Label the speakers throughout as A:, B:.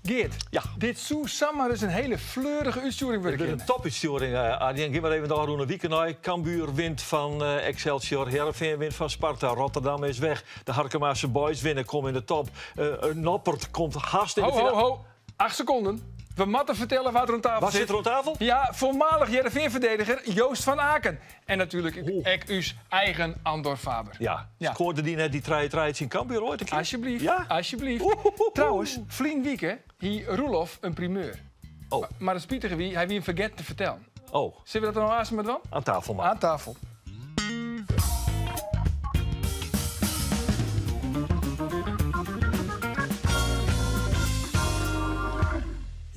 A: Geert,
B: Ja.
A: dit soe samar ris in hiele fleurige útstjoering wurde
B: It wurdt
A: kinne.
B: in topútstjoering, Arjen. Gean mar even de ôfrûne wike nei. Cambuur wint fan Excelsior, Hearrenfean wint fan Sparta, Rotterdam is weg. De Harkemase Boys winne, komme yn de top. Noppert komt hast yn de
A: Ho, ho,
B: finale.
A: ho. 8 sekonden. We moatte fertelle wa't der oan tafel
B: Wa
A: sit.
B: sit der oan tafel?
A: Ja, foarmalich Hearrenfean-ferdediger Joost van Aken. En natuerlik ek ús eigen Andor Faber.
B: Ja.
A: Ja.
B: Skoarde dy net dy trije-trije tsjin Cambuur oait in kear?
A: Alsjeblieft,
B: Ja?
A: alsjeblieft.
B: Oehoehoehoe.
A: Trouwens, ferline wike hie Roelof in primeur.
B: Oh.
A: Mar it spitige wie, hy wie him fergetten te fertellen.
B: Oh,
A: Sille we dat dan no aanst mar dwaan?
B: Oan tafel mar.
A: Oan tafel.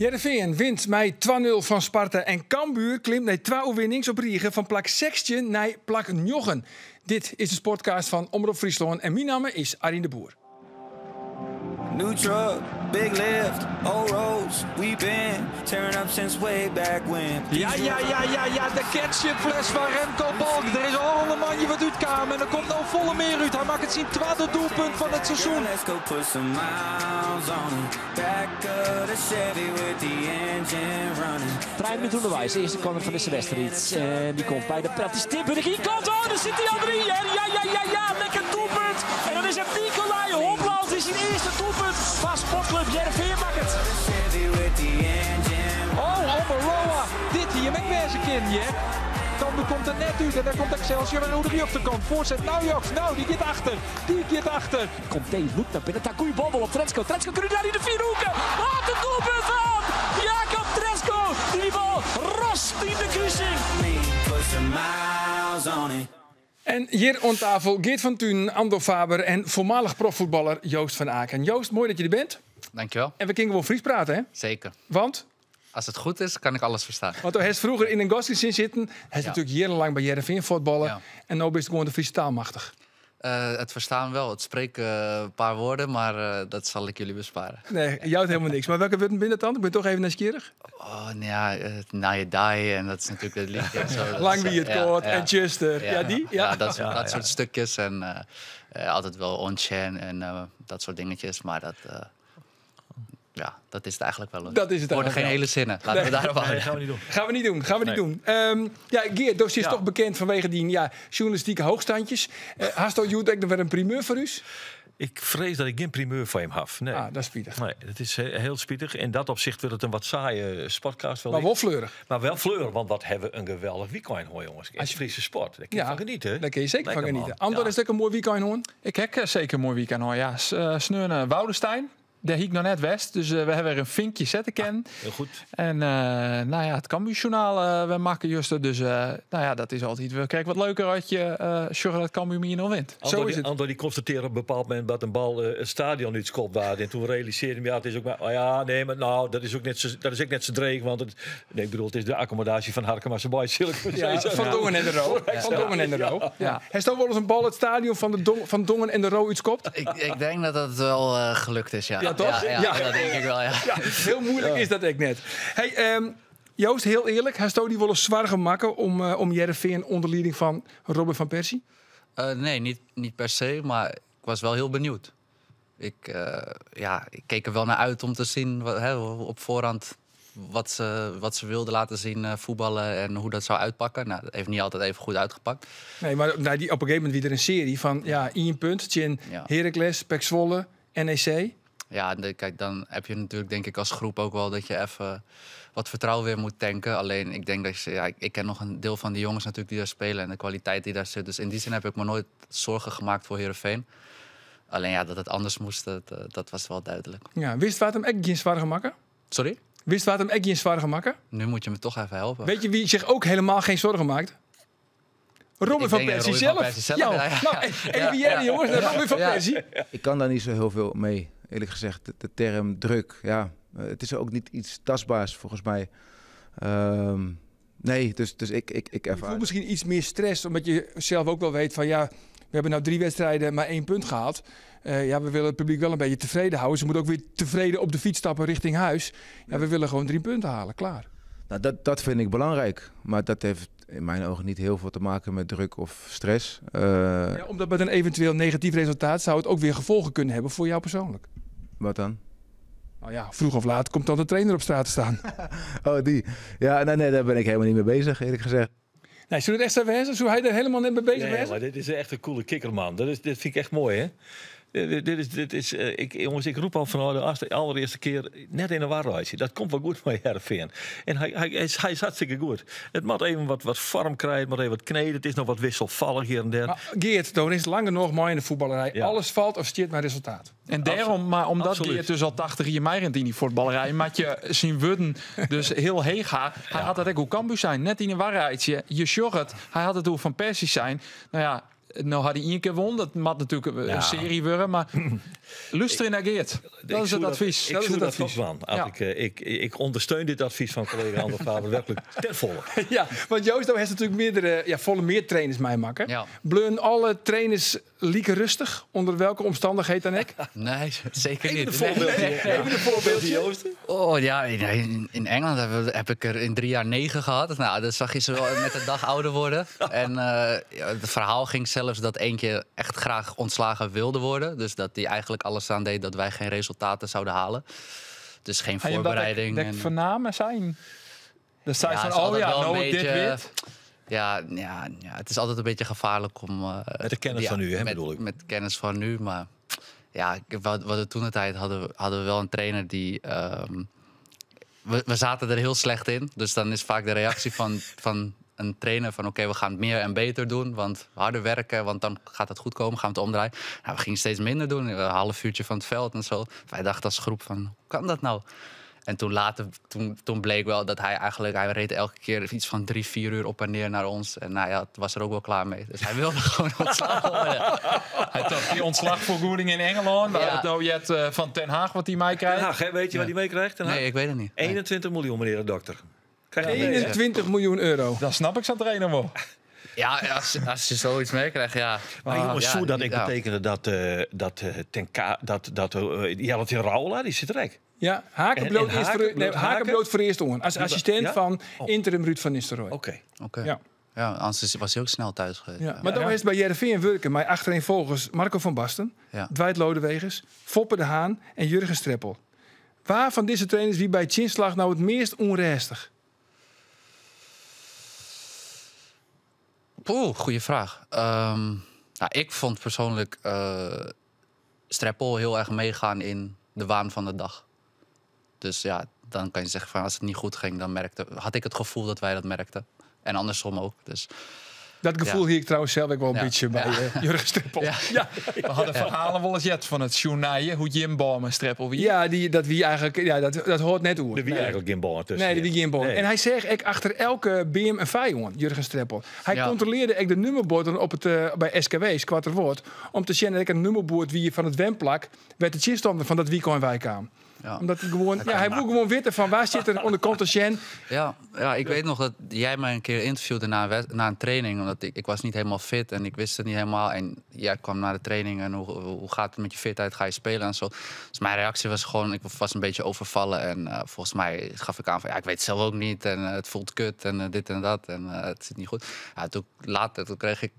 A: Hearrenfean wint mei 2-0 fan Sparta en Cambuur klimt nei twa oerwinnings op rige fan plak 16 nei plak 9. Dit is de Sportcast fan Omrop Fryslân en myn namme is Arjen de Boer.
C: New truck, big lift, old roads, we been tearing up since way back when.
D: Ja, ja, ja, ja, ja, de ketchupfles fan Remco Balk. Der is al in mantsje wat útkaam en der komt no folle mear út. Hy makket syn twadde doelpunt fan it seizoen.
C: Let's go put some miles on it. Back of the Chevy with the engine running.
E: 3 minuten ûnderweis, de earste corner fan dizze wedstriid. En dy komt by de praktysk tip. En dy komt, oh, dêr sit hy al deryn. Ja, ja, ja, ja, ja, lekker doelpunt. En dan is it Nikolai Hopland dy't syn earste doelpunt foar Sportklup Hearrenfean makket.
C: Chevy with the engine.
D: Oh, Omeroa, dit hie him ek wêze kinnen, hear. Cambuur komt der net út en dan komt Excelsior wer oer de rjochterkant. Foarset Naujoks, no, dy giet achter, dy giet achter.
E: Komt Dave Loek naar binnen. Daar goede bal op Tresckow. Tresckow komt daar in de vierhoeken. Wat een doelpunt van Jacob Tresckow. Die die bal rost in de kruising.
C: Put some miles on it.
A: En hjir oan tafel Geert van Tunen, Andor Faber en foarmalich proffuotballer Joost van Aken. Joost, moai dat je der bent.
F: Dankjewel.
A: En we kinne gewoan Frysk prate, hè?
F: Zeker.
A: Want?
F: As it goed is, kan ik alles verstaan.
A: Want do hast froeger yn in gastgesin sitten. Hast natuerlik jierrenlang by Hearrenfean fuotballe. En no bist gewoan de Fryske taal machtich.
F: Het verstaan wel, het spreken een paar woorden, maar dat zal ik jullie besparen.
A: Nee, jout helemaal niks. Mar welke wurden binne dat dan? Ik bin toch even nijsgjirrich.
F: Oh, nou ja, het nije dei en dat is natuurlijk het liedje en zo. Dat
A: Lang
F: is,
A: wie it koart en tsjuster. Ja, die? Ja.
F: Ja, dat soort stukjes en altijd wel ontsjen en dat soort dingetjes, maar dat, ja, dat is het eigenlijk wel.
A: Dat is het
F: Het worden
A: eigenlijk
F: geen
A: wel.
F: hele zinnen. Laten we
A: Nee.
F: daarop houden.
B: Nee, gaan we niet doen.
A: Gaan we niet doen. Gaan we niet
B: Nee.
A: doen. Ja, Geert, dat is toch bekend vanwege die, ja, journalistieke hoogstandjes. Hast do hjoed ek noch wer in primeur foar ús?
B: Ik vrees dat ik geen primeur van hem heb. Nee.
A: Ah, dat is spitich.
B: Nee, dat is heel spitich. In dat opzicht wordt het een wat saaie sportcast.
A: Maar wel fleurig.
B: Maar wel fleurig, want wat hebben we een geweldig weekend, hoor, jongens. In
A: Als je
B: Friese sport. Daar kun je
A: Ja,
B: van genieten.
A: Daar kun je zeker van
B: Lekker,
A: genieten.
B: man.
A: Andor, is het ook een mooi weekend, hoor?
D: Ik heb zeker een mooi weekend, hoor. Ja, sneon, Woudestein. Daar hie ik nog net west, dus we hebben weer een vinkje zetten kennen.
B: Ah, heel goed.
D: En het Cambuurjournaal, we maken juist, dus dat is altijd wel, kijk, wat leuker als je zorgt dat Cambuur meer nog wint.
B: Andor
A: Zo is het.
B: Andor die constateerde op een bepaald moment dat een bal het stadion niet skopt waard. En toen realiseerde hij, ja, het is ook maar, oh ja, nee, maar nou, dat is ook net zo, dat is ook net zo dreig, want het, nee, ik bedoel, het is de accommodatie van Harkemase Boys, zal ik maar
A: Ja,
B: zeggen.
A: van Dongen en de Roo. Van Dongen en de Roo.
D: Ja.
A: Ja. Heeft ook wel eens een bal het stadion van, de Dong, van Dongen en de Roo uitskopt?
F: Ik denk dat dat wel gelukt is, ja.
A: Ja, toch?
F: Ja, ja,
A: Ja.
F: dat denk ik wel, ja.
A: Ja, heel moeilijk is dat ook net. Hey, Joost, heel eerlijk, hast die wel eens zwaar gemakken om Hearrenfean onder leiding van Robin van Persie?
F: Nee, niet per se, maar ik was wel heel benieuwd. Ik keek er wel naar uit om te zien op voorhand wat ze wilden laten zien, voetballen en hoe dat zou uitpakken. Nou, dat heeft niet altijd even goed uitgepakt.
A: Nee, maar op een gegeven moment weer er een serie van, ja, 1 punt, Chin, Heracles, PEC Zwolle, NEC.
F: Ja, en dan heb je natuurlijk denk ik als groep ook wel dat je even wat vertrouwen weer moet tanken. Alleen ik denk dat je, ja, ik ken nog een deel van die jongens natuurlijk die daar spelen en de kwaliteit die daar zit. Dus in die zin heb ik me nooit zorgen gemaakt voor Heerenveen. Alleen dat het anders moest, dat was wel duidelijk.
A: Ja, wist wat hem echt geen zorgen maken?
F: Sorry?
A: Wist wat hem echt geen zorgen maken?
F: Nu moet je me toch even helpen.
A: Weet je wie zich ook helemaal geen zorgen maakt? Robin
F: Ik
A: van
F: denk dat
A: Persie
F: Robin van
A: zelf.
F: Persie zelf,
A: Ja,
F: ja, ja.
A: nou, even jij, jongens, naar Robin van Persie.
G: Ik kan daar niet zo heel veel mee, eerlijk gezegd. De term druk, ja. Het is ook niet iets tastbaars, volgens mij. Nee, dus ik
A: Je
G: ervaar
A: voelt misschien iets meer stress, omdat je zelf ook wel weet van, ja, we hebben nou 3 wedstrijden maar 1 punt gehaald. We willen het publiek wel een beetje tevreden houden. Ze moeten ook weer tevreden op de fiets stappen richting huis. Ja, we willen gewoon 3 punten halen, klaar.
G: Nou, dat vind ik belangrijk. Maar dat heeft in mijn ogen niet heel veel te maken met druk of stress.
A: Ja, omdat met een eventueel negatief resultaat zou het ook weer gevolgen kunnen hebben voor jou persoonlijk.
G: Wat dan?
A: Nou ja, vroeg of laat komt dan de trainer op straat te staan.
G: Oh, die. Ja, nee, nee, daar ben ik helemaal niet mee bezig, eerlijk gezegd.
A: Nee, zou het echt zo wezen? Zou hij er helemaal niet mee bezig
B: Nee,
A: wezen?
B: maar dit is echt een coole kikkerman. Dit vind ik echt mooi, hè? Dit is, jongens, ik roep al van de allereerste keer net in een waarheid. Dat komt wel goed met Heerenveen. En hij is hartstikke goed. Het moet even wat vorm krijgen, het moet even wat kneden. Het is nog wat wisselvallig hier en daar.
A: Maar Geert, dan is het langer nog mooi in de voetballerij.
B: Ja.
A: Alles valt of stiert mijn resultaat.
D: En daarom, maar omdat Geert dus al 80 jaar mij rent in die voetballerij, maar je zien worden dus heel heeg haar. Hij had dat ook hoe Cambuur zijn, net in een waarheidje. Je zorgt het. Hij had het hoe Van Persie zijn. Nou ja, nou had hij één keer won. Dat moet natuurlijk een serie worden, maar luister in naar Geert. Dat
B: Ik
D: is het advies.
B: Ik
A: Dat is
B: zoek
A: het
B: dat
A: advies.
B: ook aan. Als Ik ondersteun dit advies van collega Andor Faber werkelijk ten volle.
A: Ja, want Joost, nou heeft natuurlijk meerdere, ja, volle meer trainers mij makken.
F: Ja.
A: Bleun alle trainers lieken rustig, onder welke omstandigheden dan ik?
F: Nee, zeker niet.
B: Even een voorbeeldje.
F: Nee.
B: Even een voorbeeldje, Joost.
F: Oh ja, in Engeland heb ik er in 3 jaar 9 gehad. Nou, dat zag je ze wel met de dag ouder worden. En ja, het verhaal ging zelfs dat eentje echt graag ontslagen wilde worden. Dus dat die eigenlijk alles aan deed dat wij geen resultaten zouden halen. Dus geen
D: Had je dat
F: voorbereiding.
D: Dat vernamen zijn. Dat zei
F: Ja,
D: van,
F: het is
D: oh
F: altijd
D: ja,
F: wel een
D: nou dit
F: beetje-
D: wit.
F: Ja, ja, ja, het is altijd een beetje gevaarlijk om...
B: Met de kennis van nu, hè, bedoel ik.
F: Met kennis van nu, maar... Ja, wat we toen de tijd hadden we wel een trainer die... we zaten er heel slecht in. Dus dan is vaak de reactie van een trainer van... oké, we gaan meer en beter doen, want harder werken... want dan gaat het goed komen, gaan we het omdraaien. Nou, we gingen steeds minder doen, een half uurtje van het veld en zo. Wij dachten als groep van, hoe kan dat nou? En toen later, toen bleek wel dat hij eigenlijk... hij reed elke keer iets van 3, 4 uur op en neer naar ons. En nou ja, het was er ook wel klaar mee. Dus hij wilde gewoon ontslagen worden.
D: Hij had die ontslagvergoeding in Engeland. We hadden het nou jet van Ten Haag wat hij mij krijgt.
B: Ten Haag, hè? Weet je wat hij meekrijgt? Ten Haag?
F: Nee, ik weet het niet. Nee.
B: 21 miljoen, meneer de dokter. Krijg je mee, hè?
A: 21 miljoen euro.
D: Dan snap ik zo'n trainer wel.
F: Ja, als je zoiets meekrijgt, ja.
B: Maar jongens,
F: Ja,
B: zou dat ik
F: ja.
B: betekenen dat, dat Ten Ka-, dat, dat Jelle Raula, die zit er ook.
A: Ja, Haken
B: En
A: eerst
B: Haken,
A: voor, nee,
B: bloot
A: Haken
B: Haken?
A: bloot voor eerst on. Als assistent
B: Ja?
A: van
B: Oh.
A: interim Ruud van Nistelrooy.
B: Oké.
F: Oké.
A: Ja.
F: Ja, anders was hij ook snel thuis geweest.
A: Ja.
F: Ja.
A: Maar dan is het bij Heerenveen werken, maar achtereenvolgens Marco van Basten,
F: Ja.
A: Dwight Lodeweges, Foppe de Haan en Jurgen Streppel. Waar van deze trainers wie bij Chinslag nou het meest onrustig?
F: Poeh, goede vraag. Nou, ik vond persoonlijk Streppel heel erg meegaan in de waan van de dag. Dus ja, dan kan je zeggen van als het niet goed ging, dan had ik het gevoel dat wij dat merkten. En andersom ook. Dus
A: Dat gevoel
F: Ja.
A: hier ik trouwens zelf ook wel een
F: Ja.
A: beetje bij
F: Ja.
A: Jurgen Streppel. Ja,
F: Ja.
A: ja.
D: We hadden verhalen wel eens jet van het journaille, hoe Jim Boom en Streppel wie.
A: die, dat wie eigenlijk, ja, dat hoort net hoe.
B: De wie eigenlijk geen bal tussen.
A: Nee, de wie geen bal.
B: Nee.
A: En hij zegt ik achter elke BM een vijand, Jurgen Streppel. Hij
F: Ja.
A: controleerde ik de nummerborden op het, bij SKW, Squatterwoord, om te zien dat ik een nummerbord wie van het wemplak werd de chinstander van dat weekend wij kwam.
F: Ja.
A: Omdat hij gewoon, ja, hij wil gewoon weten van waar zit er onder kant Sjen.
F: Ja, ja, ik weet nog dat jij mij een keer interviewde na een training. Omdat ik was niet helemaal fit en ik wist het niet helemaal. En jij kwam na de training en hoe gaat het met je fitheid? Ga je spelen en zo. Dus mijn reactie was gewoon, ik was een beetje overvallen. En volgens mij gaf ik aan van, ja, ik weet het zelf ook niet. En het voelt kut en dit en dat. En het zit niet goed. Ja, toen later, toen kreeg ik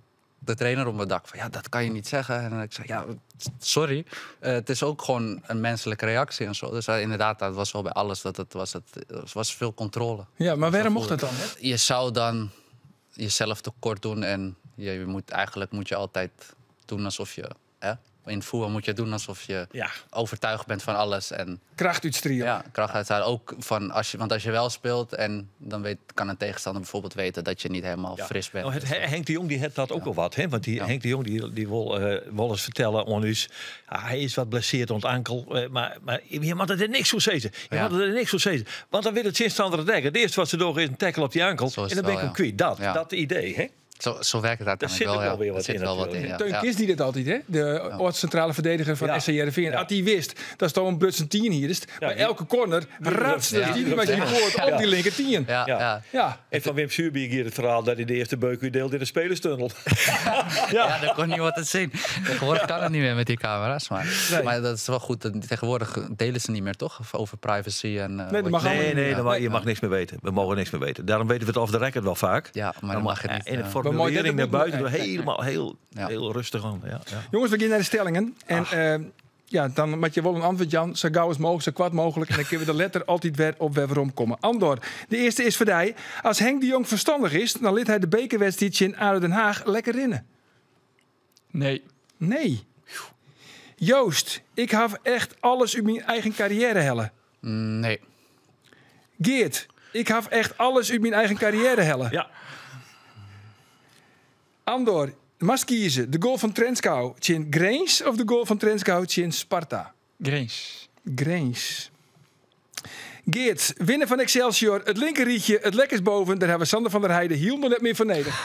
F: de trainer op mijn dak van, ja, dat kan je niet zeggen. En ik zei, ja, sorry. Het is ook gewoon een menselijke reactie en zo. Dus inderdaad, dat was wel bij alles. Dat het was, het was veel controle.
A: Ja, maar waarom
F: Zo
A: mocht dat
F: voelde
A: dan?
F: ik. Je zou dan jezelf tekort doen en je moet, eigenlijk moet je altijd doen alsof je... Hè? In voetbal moet je doen alsof je overtuigd bent van alles. En,
A: Kracht uitstralen.
F: Ja, kracht uitstralen. Ook van als je, want als je wel speelt, en dan kan een tegenstander bijvoorbeeld weten dat je niet helemaal fris bent.
B: Nou, Henk de Jong die heeft dat ook wel wat. Hè? Want die, Henk de Jong die wil eens vertellen aan ons. Ja, hij is wat blesseerd ont ankel. Maar je mag er niks voor zeggen. Je mag er niks voor zeggen. Want dan wil het tegenstander het dekken. Het eerste wat ze doen is een tackle op die ankel.
F: Zo is
B: En dan
F: het
B: ben ik
F: wel,
B: hem kwijt. Dat idee. Hè?
F: Zo werkt het
B: Daar
F: uiteindelijk
B: zit
F: wel,
B: ook
F: ja.
B: wel weer
F: Daar
B: wat
F: zit
B: in
F: wel wat in,
B: natuurlijk.
F: ja.
A: Teun Kist die dat altijd, hè? De oud-centrale verdediger van SC Heerenveen. Als hij wist dat is toch een Brutsen 10 hier is. Bij elke corner ratste die met je poort op die linker 10.
B: En van Wim Suurbier hier het verhaal dat hij de eerste beuk deelde in de spelerstunnel.
F: Ja, daar kon niemand het zien. Tegenwoordig kan het niet meer met die camera's. Maar, maar dat is wel goed. Tegenwoordig delen ze niet meer, toch? Over privacy en,
A: Nee, dat mag
B: Nee,
A: allemaal niet.
B: nee, dan mag, je
F: Ja.
B: mag niks meer weten. We mogen niks meer weten. Daarom weten we het off the record wel vaak.
F: Ja, maar dan mag het niet,
B: In de
F: ja.
B: formulering
A: Maar mooi dat
B: naar
A: het
B: buiten
A: moet.
B: heel, helemaal heel, heel rustig aan. Ja, ja.
A: Jongens, we gaan naar de stellingen. En Ja, dan moat je wol in antwurd jaan, sa gau as mooglik, sa koart mooglik. En dan kinne we der letter altyd wer op wer werom komme. Andor, de earste is foar dy. As Henk de Jong ferstannich is, dan lit hy de bekerwedstriid tsjin ADO Den Haag lekker rinne.
D: Nee.
A: Nee. Joost, ik haw echt alles út myn eigen karriêre helle.
F: Nee.
A: Geert, ik haw echt alles út myn eigen karriêre helle.
B: Ja.
A: Andor, moatst kieze, de goal fan Trenschou tsjin Grins of de goal fan Trenschou tsjin Sparta?
D: Grins.
A: Grins. Geert, winne fan Excelsior, it linkerriedje, it lekkerst boven, dêr hawwe Sander van der Heide hielendal net mear foar nedich.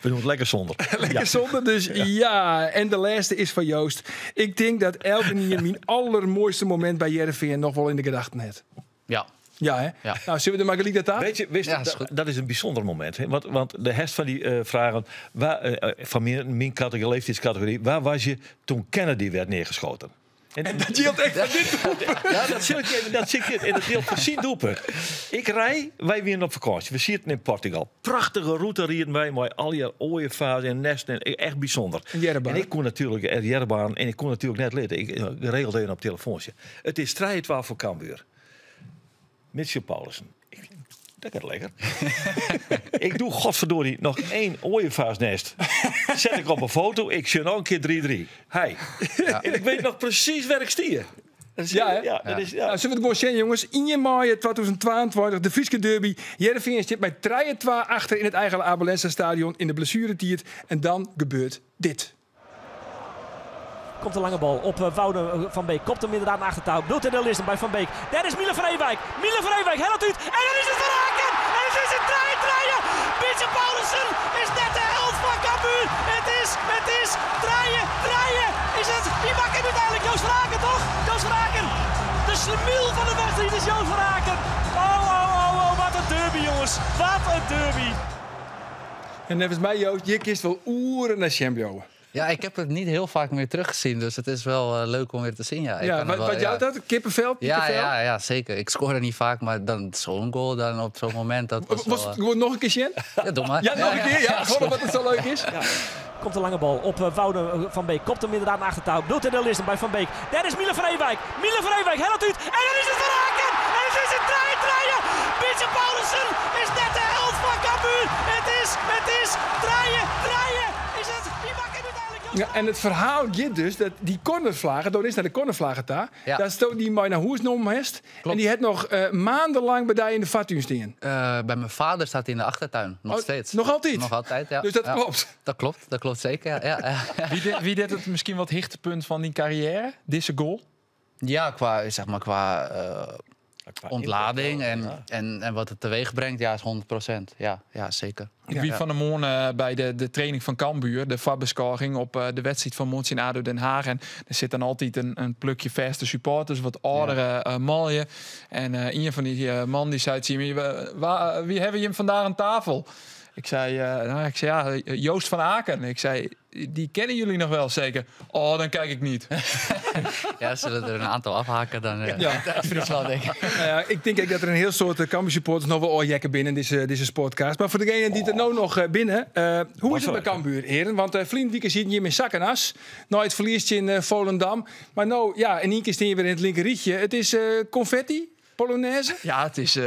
B: We doen it lekker sûnder.
A: Lekker sûnder, dus ja. En de lêste is foar Joost. Ik tink dat elkenien myn allermoaiste momint by Hearrenfean noch wol yn de gedachten hat.
F: Ja.
A: Ja, hè?
F: Ja.
A: Nou, sille we der mar gelyk nei ta?
B: Weet je, wist,
F: Ja, is
B: dat,
F: goed.
B: dat is in bysûnder momint. Hè? Want de helft fan dy fragen, waar, fan myn kategory, leeftijdskategory, waar was je toen Kennedy werd neergeschoten?
A: En dat jildt ek foar dit doelpunt.
B: Ja, dat sil ik even, dat sil ik even, en dat jildt foar syn doelpunt. Ik rij, wy wienen op fakânsje, we sieten yn Portugal. Prachtige rûte rieden wy mei allegear oaiefaars en nesten, echt bysûnder.
A: En Jerrebaan.
B: En ik koe natuerlik, en Jerrebaan, en ik koe natuerlik net litte. Ik regelde even op telefoantsje. It is 3-2 foar Cambuur. Mitchell Paulissen. Ik, dat gaat lekker. Ik doe godverdorie nog één ooievaarsnest. Zet ik op een foto. Ik zie nog een keer 3-3. Hey. En ik weet nog precies waar ik stie. Dat is,
A: Ja, hè?
B: ja, dat is, ja.
A: Nou, sille we it gewoan sjen, jonges? Ien maaie 2022, de Fryske derby. Hearrenfean stiet mei 3-2 achter yn it eigen Abe Lenstra stadion yn de blessueretiid. En dan gebeurt dit.
E: Komt de lange bal op Woude van Beek. Kopt hem inderdaad naar achtertouw. Bult in de listen bij Van Beek. Daar is Milan van Ewijk. Milan van Ewijk helpt uit. En dan is het Van Aken. En het is het draaien. Mitchell Paulissen is net de held van Cambuur. Het is draaien, draaien. Is het? Wie maakt hem uiteindelijk? Joost van Aken toch? Joost van Aken. De slemiel van de wedstrijd is Joost van Aken. Oh, oh, oh, oh. Wat een derby jongens. Wat een derby.
A: En neffens my, Joost, hjir kinst wol oeren nei sjen bliuwe.
F: Ja, ik heb het niet heel vaak meer teruggezien, dus het is wel leuk om weer te zien. Ja, ik
A: Ja,
F: kan het wel,
A: wat
F: ja.
A: jout dat? Kippenvel?
F: Ja,
A: Piekenvel?
F: ja, ja, zeker. Ik scoorde niet vaak, maar dan zo'n goal dan op zo'n moment. Dat was
A: Was
F: wel,
A: het gewoon nog een keer sjen?
F: ja, doe maar.
A: Ja, nog een keer? Ja, gewoon omdat het zo leuk is.
E: Komt de lange bal op Woude van Beek. Kopt hem inderdaad naar achtertouw. Bult in de listen bij Van Beek. Daar is Milan van Ewijk. Milan van Ewijk helpt uit. En dan is het Van Aken. En het is het draaien, draaien. Mitchell Paulissen is net de held van Cambuur. Het is draaien, draaien. Is het? Wie maakt hem uiteindelijk?
A: Ja, en it ferhaal giet dus dat dy cornerflaggen, do rinst nei de cornerflaggen ta,
F: Ja.
A: datsto dy mei nei hûs nommen hast. En dy hat noch maandenlang by dy yn de foartún stean.
F: Bij mijn vader staat hij in de achtertuin, nog
A: Oh,
F: steeds.
A: nog altijd?
F: Nog altijd, ja.
A: Dus dat
F: Ja.
A: klopt?
F: Dat klopt, dat klopt zeker, ja. Ja, ja.
D: Wie dit it miskien wat hichtepunt fan dyn karriêre, dizze goal?
F: Ja, qua, zeg maar, qua
B: Qua
F: ontlading
B: impact wel, ja.
F: en wat het teweeg brengt, ja, is 100%. Ja, ja, zeker.
D: Ik wie fan 'e moarn by de training fan Cambuur, de foarbeskôging op de wedstriid fan moarn tsjin ADO Den Haag. En der sit dan altyd in plukje fêste supporters, wat âldere manlju. En ien fan dy man dy sei tsjin my, wie hawwe jim vandaag oan tafel? Ik sei, nou, ik sei, ja, Joost van Aken. Ik sei, die kennen jullie nog wel zeker? Oh, dan kijk ik niet.
F: Ja, zullen er een aantal afhaken dan
A: Ja.
F: uit Friesland, denk ik.
A: Nou ja, ik tink ek dat der in hiel soad Cambuur supporters noch wol ôfheakke binne yn dizze sportcast. Mar foar degene dy't der no noch binne, hoe is it by Cambuur, hearen? Want ferline wike sieten jim yn sak en as nei it ferlies tsjin Volendam. Mar no, ja, yn ien kear stean je wer yn it linkerriedje. It is confetti, polonaise?
D: Ja, it is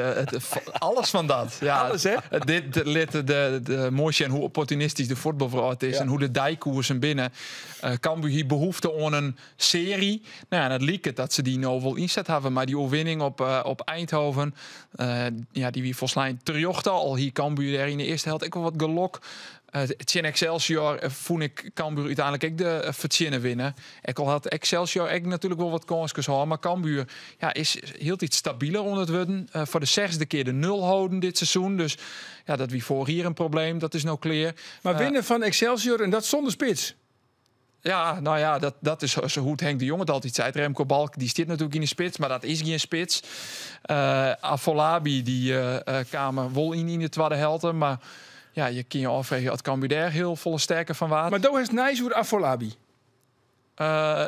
D: alles fan dat. Ja,
A: Alles, hè?
D: Dit lit de moai sjen hoe opportunistysk de fuotbalwrâld is en hoe de deikoersen binne. Cambuur hie behoefte oan in searje. Nou ja, dat liket dat se dy no wol ynset hawwe, mar dy oerwinning op Eindhoven, ja, dy wie folslein terjochte. Al hie Cambuur dêr yn de earste helte ek wol wat gelok. Tsjin Excelsior fûn ik Cambuur úteinlik ek de fertsjinne winner. Ek al hat Excelsior ek natuerlik wol wat kânskes hân, mar Cambuur, ja, is hieltyd stabiler oan it wurden. Foar de sechsde kear de nul holden dit seizoen. Dus ja, dat wie foarich jier in probleem, dat is no klear.
A: Mar winne fan Excelsior en dat sûnder spits.
D: Ja, nou ja, dat is zo hoe't Henk de Jong it altyd seit. Remco Balk, dy stiet natuerlik yn de spits, mar dat is gjin spits. Afolabi, dy kaam der wol yn de twadde helte, mar ja, je kinne je ôffreegje oft Cambuur dêr hiel folle sterker fan waard.
A: Mar do hast nijs oer Afolabi.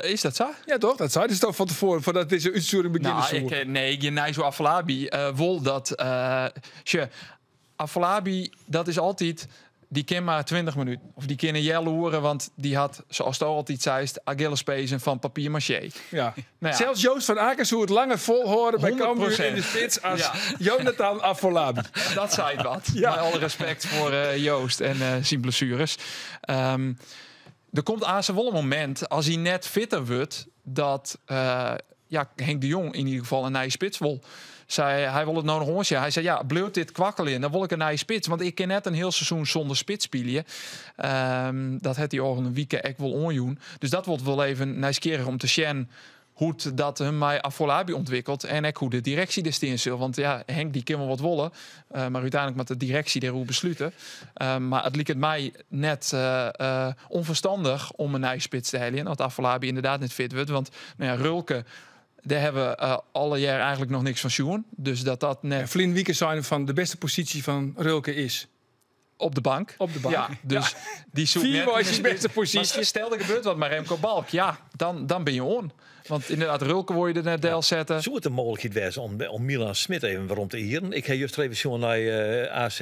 D: Is dat sa?
A: Ja, toch? Dat sei dus toch fan tefoaren, foardat dizze útstjoering begjinne
D: Nou,
A: soe.
D: ik, nee, gjin nijs oer Afolabi. Wol dat, sjoch, Afolabi, dat is altyd... Dy kin mar 20 minuten. Of dy kin in healoere, want dy hat, sa ast altyd seist, Achillespezen fan papier maché.
A: Ja.
D: Nou ja.
A: Sels Joost van Aken soe it langer folhâlde by Cambuur
D: 100%.
A: yn de spits as
D: Ja.
A: Jonathan Afolabi.
D: Dat seit wat.
A: Ja.
D: Mei alle respekt foar Joost en syn blessueres. Der komt aanst wol in momint, as hy net fitter wurdt, dat ja, Henk de Jong yn ieder gefal in nije spits wol. Hy wol it no noch oansjen. Hy sei, ja, bliuwt dit kwakkeljen, dan wol ik in nije spits. Want ik kin net in hiel seizoen sûnder spits spylje. Dat hat hy al in wike ek wol oanjûn. Dus dat wurdt wol even nijsgjirrich om te sjen hoe't dat him mei Afolabi ûntwikkelt en ek hoe't de direksje der stean sil. Want ja, Henk dy kin wol wat wolle, mar úteinlik moat de direksje dêroer beslute. Mar it liket my net ûnferstannich om in nije spits te heljen, as Afolabi ynderdaad net fit wurdt. Want nou ja, Rölke, dêr hawwe we allegear eigentlik noch niks fan sjoen. Dus dat dat net...
A: En ferline wike seine fan de bêste posysje fan Rölke is?
D: Op de bank.
A: Op de bank.
D: Ja, dus
A: Ja.
D: dy soe ik
A: Vier
D: net
A: was je beste positie.
D: Maar stel der gebeurt wat mei Remco Balk, ja, dan binne je oan. Want ynderdaad, Rölke wol je der net delsette.
B: Soe it in mooglikheid wêze om Milan Smit even werom te hieren? Ik ha juster even sjoen nei AZ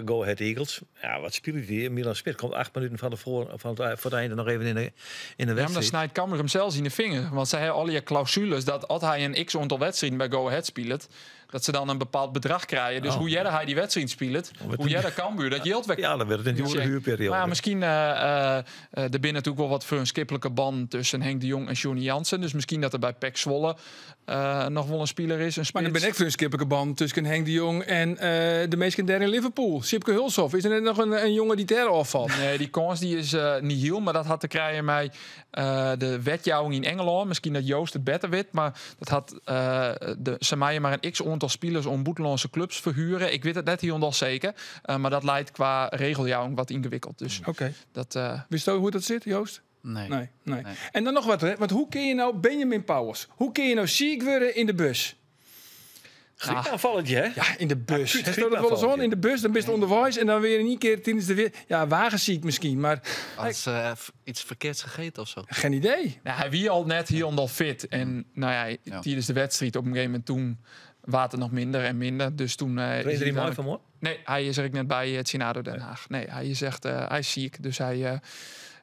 B: Go Ahead Eagles. Ja, wat spilet dy? Milan Smit komt 8 minuten fan de foar, fan it, foar it einde noch even yn de, yn de
D: Ja, mar dan
B: wedstriid.
D: snijt Cambuur him sels yn de finger. Want sy ha allegear klausules dat as hy in x oantal wedstriden by Go Ahead spilet, dat se dan in bepaald bedrach krije. Dus hoe earder hy dy wedstriid spilet, hoe earder Cambuur dat jild wer
B: Ja, dan wurdt it in djoere huurperioade.
D: Mar ja, miskien, der binne natuerlik wol wat freonskiplike bannen tusken Henk de Jong en Johnny Jansen. Dus miskien dat der by PEC Zwolle noch wol in spiler is, in
A: Mar der
D: spits.
A: binne ek freonskiplike bannen tusken Henk de Jong en de minsken dêr yn Liverpool. Sipke Hulshoff, is der net noch in jonge dy't dêr ôffalt?
D: Nee, dy kâns dy is nihil, mar dat hat te krijen mei de wetjouwing yn Engelân. Miskien dat Joost it better wit, mar dat hat de, se meie mar in x oantal spilers oan bûtenlânske klups ferhuere. Ik wit it net hielendal seker, mar dat leit kwa regeljouwing wat yngewikkeld. Dus dat
A: Witsto hoe't dat sit, Joost?
F: Nee.
A: Nee, nee.
F: Nee.
A: En dan noch wat, hè? Want hoe kin je no Benjamin Powels? Hoe kin je no siik wurde yn de bus?
B: Griepaanvalletje, hè?
A: Ja, yn de bus.
B: Acuut
A: Hast dat wolris
B: griepaanvalletje.
A: oan? Yn de bus, dan bist ûnderweis en dan wer yn ien kear tidens de ja, wagenziek miskien, mar
F: Had ze iets verkeerds gegeten of zo?
A: Geen idee.
D: Nou, hy wie al net hielendal fit. En nou ja, tidens de wedstriid op in gegeven momint toen waard it noch minder en minder. Dus toen is
B: Trainde hy
D: hy
B: mei
D: úteinlik
B: fan moarn?
D: Nee, hy is der ek net by it tsjin ADO Den Haag. Nee, hy is echt, hy is siik. Dus hy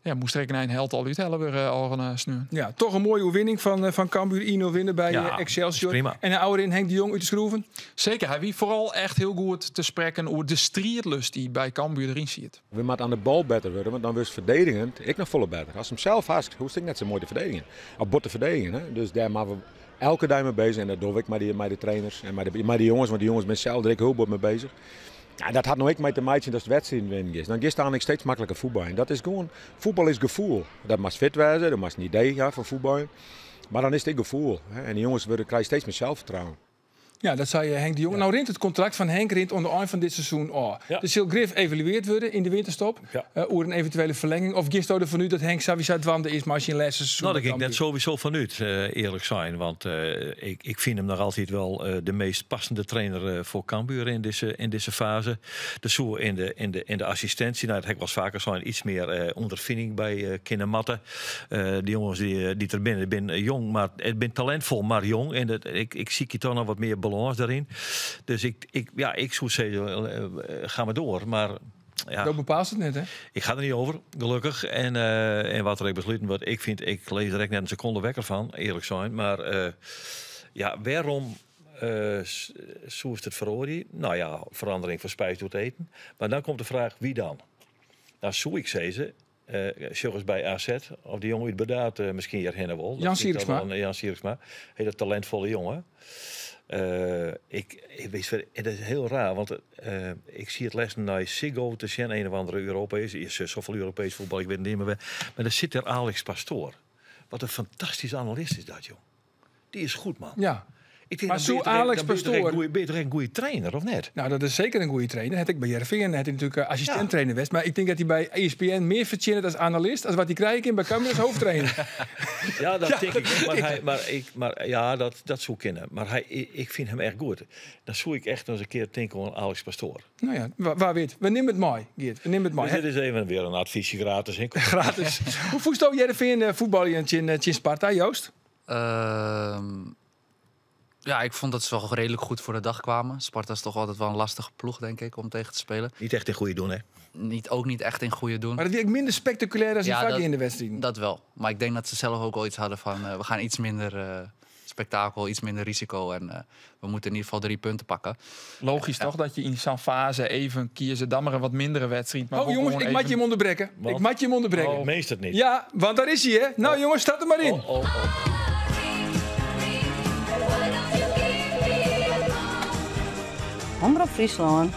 D: ja, moast der ek nei in helt al úthelle wurde ôfrûne sneon.
A: Ja, toch in moaie oerwinning fan Cambuur. 1-0 winne by,
B: Ja,
A: Excelsior.
B: is prima.
A: En de oude in Henk de Jong út de skroeven?
D: Seker, hy wie foaral echt hiel goed te sprekken oer de striidlust dy't by Cambuur deryn siet.
H: We moeten aan de bal better worden, want dan wordt verdedigend ik nog volle beter. Als hem zelf haast, hoeft ik net zo mooi te verdedigen. Of bot te verdedigen. Hè? Dus daar maken we elke dag mee bezig. En dat doe ik met de trainers en met de jongens, want die jongens zijn zelf er ook heel goed mee bezig. Ja, dat had nou ik mee te maken dat de wedstrijd winnen is. Dan is het eigenlijk steeds makkelijker voetbal. En dat is gewoon, voetbal is gevoel. Dat mag fit wezen, dat mag een idee ja, van voetbal. Maar dan is het gevoel. Hè? En die jongens krijgen steeds meer zelfvertrouwen.
A: Ja, dat zei Henk de Jong. Nou rint it kontrakt fan Henk rint oan de ein fan dit seizoen ôf. Der sil grif evaluearre wurde yn de winterstop. Oer in eventuele ferlinging. Of gisto derfan út dat Henk sawiesa dwaande is mei syn lêste seizoen
B: Nou, daar
A: by
B: ging ik net
A: Cambuur?
B: sowieso fan út, earlik sein. Want ik fyn him noch altyd wol de meast passende trainer foar Cambuur yn dizze faze. Der soe yn de assistinsje, nou, dat ha ik wolris faker sein, yts mear ûnderfining by kinne moatte. Dy jonges dy't der binne, binne jong, mar it binne talintfol, mar jong. En ik sykje toch noch wat mear balâns dêryn. Dus ik soe sizze, ga mar troch. Mar, ja.
A: Do bepaalst it net, hè?
B: Ik ga der net oer, gelokkich. En wat der ek besluten wurdt, ik fyn, ik lis der ek net in sekonde wekker fan, earlik sein. Mar ja, wêrom soest it feroarje? Nou ja, ferandering fan spijs docht iten. Mar dan komt de fraach, wie dan? Nou, soe ik sizze, sjoch ris by AZ, of dy jonge út Burdaard miskien hjirhinne wol. Dat
A: Jan
B: vind ik
A: Sierksma.
B: dan wel een, Jan Sierksma. Hele talentfolle jonge. Ik weet verder, het is hiel raar, want ik zie it lêsten nei Ziggo te sjen, in of oare Europees, is soveel Europees voetbal, ik wit net mear wêr. Mar dêr sit der Alex Pastoor. Wat in fantastyske analist is dat, joh. Dy is goed, man. Ik denk,
A: Mar
B: dan
A: soe
B: ben je toch
A: Alex
B: dan ben je toch
A: Pastoor
B: echt goeie, ben je toch echt een goeie trainer, of net?
A: Nou, dat is seker in goeie trainer. Hat ik by Hearrenfean, hat hy natuerlik assistint-trainer west. Mar ik tink dat hy by ESPN mear fertsjinnet as analist, as wat hy krije kin by Cambuur as hoofdtrainer.
B: Ja, dat
A: Ja,
B: tink
A: dat
B: ik.
A: tink
B: Mar
A: ik.
B: hy, mar ik, mar ja, dat soe kinne. Mar hy, ik fyn him echt goed. Dan soe ik echt ris in kear tinke oan Alex Pastoor.
A: Nou ja, wa wit. We nimme it mei, Geert. We nimme it mei.
B: Dus dit is even wer in advysje gratis, hè?
A: Gratis. Hoe fûnsto Hearrenfean voetbaljen tsjin Sparta, Joost?
F: Ja, ik vond dat ze wel redelijk goed voor de dag kwamen. Sparta is toch altijd wel een lastige ploeg, denk ik, om tegen te spelen.
B: Niet echt in goede doen, hè?
F: Niet, ook niet echt in goede doen.
A: Maar dat werkt minder spectaculair dan die ja, in de wedstrijd.
F: Dat wel. Maar ik denk dat ze zelf ook wel iets hadden van... we gaan iets minder spektakel, iets minder risico. En we moeten in ieder geval 3 punten pakken.
D: Logisch toch dat je in zo'n fase even kiezen. Dan maar een wat mindere wedstrijd. Maar
A: oh jongens, ik mag je hem onderbreken.
B: Want?
A: Ik mag je hem onderbreken.
B: Oh, meest het niet.
A: Ja, want daar is hij, hè? Nou jongens, staat er maar in.
B: Oh, oh, oh.
I: Omrop Fryslân.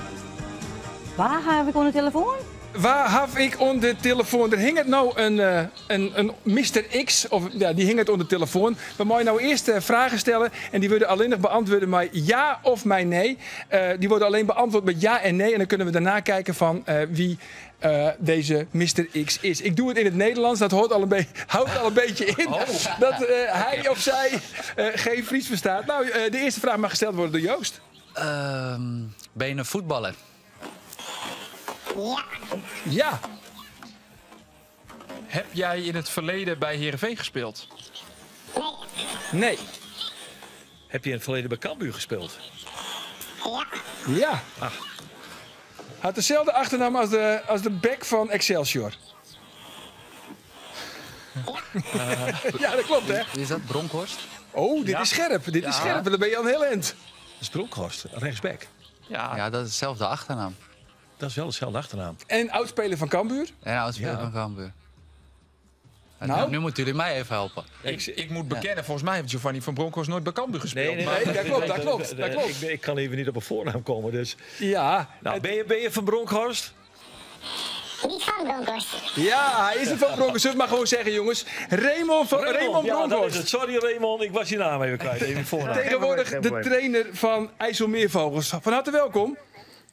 I: Waar heb ik onder de telefoon?
A: Waar heb ik onder de telefoon? Er hing het nou een Mr. X, of ja, die hing het onder de telefoon. We mogen nou eerst vragen stellen en die worden alleen nog beantwoord met ja of met nee. Die worden alleen beantwoord met ja en nee. En dan kunnen we daarna kijken van wie deze Mr. X is. Ik doe het in het Nederlands, dat hoort al een houdt al een beetje in dat hij of zij geen Fries verstaat. Nou, de eerste vraag mag gesteld worden door Joost.
F: Ben je een voetballer?
I: Ja.
A: Ja.
D: Heb jij in het verleden bij Heerenveen gespeeld?
I: Nee.
A: Nee.
B: Heb je in het verleden bij Cambuur gespeeld?
I: Ja.
A: Ja.
B: Ah.
A: Had dezelfde achternaam als de back van Excelsior. Ja, dat klopt, hè?
F: Wie is dat? Bronkhorst?
A: Oh, dit is scherp. Dit is scherp. Dan ben je al een heel eind.
B: Dat is Bronkhorst, rechtsback.
D: Ja.
F: Ja, dat is dezelfde achternaam.
B: Dat is wel dezelfde achternaam.
A: En oudspeler van Cambuur?
F: En oudspeler van Cambuur.
A: Nou?
F: Nu moeten jullie mij even helpen.
D: Ik moet bekennen, volgens mij heeft Giovanni van Bronckhorst nooit bij Cambuur gespeeld.
B: Nee,
D: maar...
A: nee, dat klopt, dat klopt, dat klopt.
B: Ik kan even niet op een voornaam komen, dus...
A: Ja.
B: Nou, ben je van Bronkhorst?
I: Niet van Bronkhorst.
A: Ja, hij is er van Bronkhorst. Zullen we maar gewoon zeggen, jongens. Raymond
B: ja,
A: Bronkhorst.
B: dat is het. Sorry Raymond, ik was je naam even kwijt. Even voornaam.
A: Tegenwoordig de trainer van IJsselmeervogels. Van harte welkom.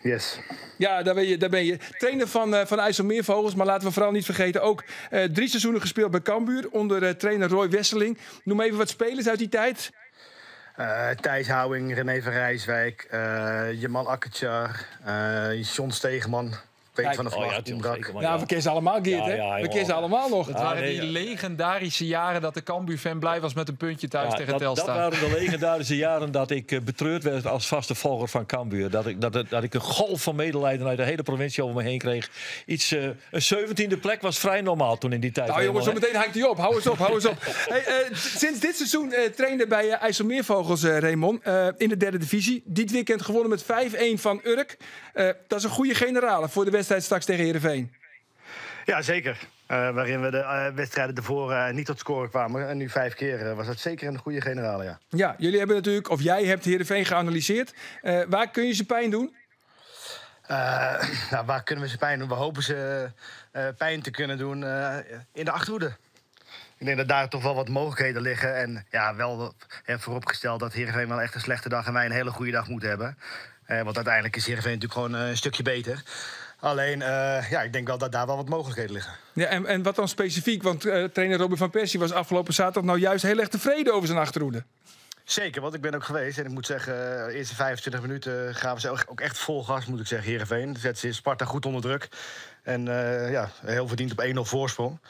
J: Yes.
A: Ja, daar ben je. Daar ben je. Trainer van IJsselmeervogels. Maar laten we vooral niet vergeten, ook 3 seizoenen gespeeld bij Cambuur. Onder trainer Roy Wesseling. Noem even wat spelers uit die tijd.
J: Thijs Houwing, René van Rijswijk, Jamal Akkertjar, John Stegeman. Peter van der Vlag,
A: ja, ja, we kennen ze allemaal, Geert, hè?
B: Ja,
A: we kennen ze allemaal nog.
D: Dat waren die legendarische jaren dat de Cambuur-fan blij was met een puntje thuis tegen Telstar.
B: Dat waren de legendarische jaren dat ik betreurd werd als vaste volger van Cambuur. Dat ik een golf van medelijden uit de hele provincie over me heen kreeg. Een 17e plek was vrij normaal toen in die tijd.
A: Nou jongens, zo meteen hangt hij op. Hou eens op, hou eens op. Hey, sinds dit seizoen trainde bij IJsselmeervogels, Raymond, in de derde divisie. Dit weekend gewonnen met 5-1 van Urk. Dat is een goede generale voor de wedstrijd straks tegen Heerenveen.
J: Ja, zeker. Waarin we de wedstrijden ervoor niet tot scoren kwamen. En nu 5 keer was dat zeker een goede generale, ja.
A: Ja, jullie hebben natuurlijk, of jij hebt Heerenveen geanalyseerd. Waar kun je ze pijn doen?
J: Nou, waar kunnen we ze pijn doen? We hopen ze pijn te kunnen doen in de achterhoede. Ik denk dat daar toch wel wat mogelijkheden liggen. En ja, wel vooropgesteld dat Heerenveen wel echt een slechte dag en wij een hele goede dag moeten hebben. Want uiteindelijk is Heerenveen natuurlijk gewoon een stukje beter. Alleen, ik denk wel dat daar wel wat mogelijkheden liggen.
A: Ja, en wat dan specifiek? Want trainer Robin van Persie was afgelopen zaterdag nou juist heel erg tevreden over zijn achterhoede.
J: Zeker, want ik ben ook geweest. En ik moet zeggen, de eerste 25 minuten gaven ze ook echt vol gas, moet ik zeggen, Heerenveen. Zet ze Sparta goed onder druk. En heel verdiend op 1-0 voorsprong.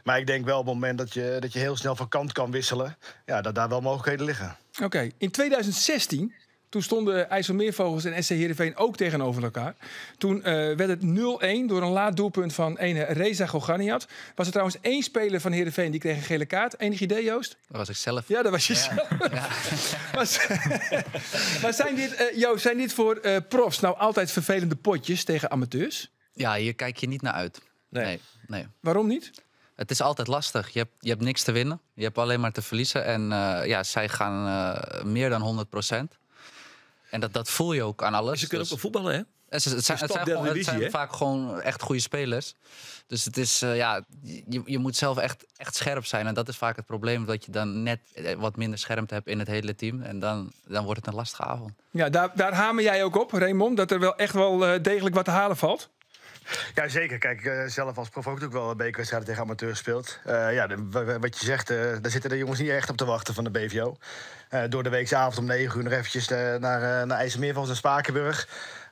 J: Maar ik denk wel op het moment dat je heel snel van kant kan wisselen, ja, dat daar wel mogelijkheden liggen.
A: Oké, in 2016... Toen stonden IJsselmeervogels en SC Heerenveen ook tegenover elkaar. Toen werd het 0-1 door een laat doelpunt van ene Reza Goganiat. Was er trouwens 1 speler van Heerenveen die kreeg een gele kaart. Enig idee, Joost?
F: Dat was ik zelf.
A: Ja, dat was je zelf. Ja. Maar zijn dit, Joost, zijn dit voor profs nou altijd vervelende potjes tegen amateurs?
F: Ja, hier kijk je niet naar uit. Nee.
A: Waarom niet?
F: Het is altijd lastig. Je hebt niks te winnen. Je hebt alleen maar te verliezen. En zij gaan meer dan 100%. En dat voel je ook aan alles.
B: Ze kunnen ook wel voetballen, hè?
F: Het zijn vaak gewoon echt goede spelers. Dus het is, je moet zelf echt, echt scherp zijn. En dat is vaak het probleem, dat je dan net wat minder scherpte hebt in het hele team. En dan wordt het een lastige avond.
A: Ja, daar hamer jij ook op, Raymond, dat er wel echt wel degelijk wat te halen valt?
J: Ja, zeker. Kijk, zelf als prof ook natuurlijk wel bekerwedstrijden tegen amateurs speelt. Wat je zegt, daar zitten de jongens niet echt op te wachten van de BVO. Door de weekse avond om 9 uur nog eventjes naar IJsselmeervogels en Spakenburg.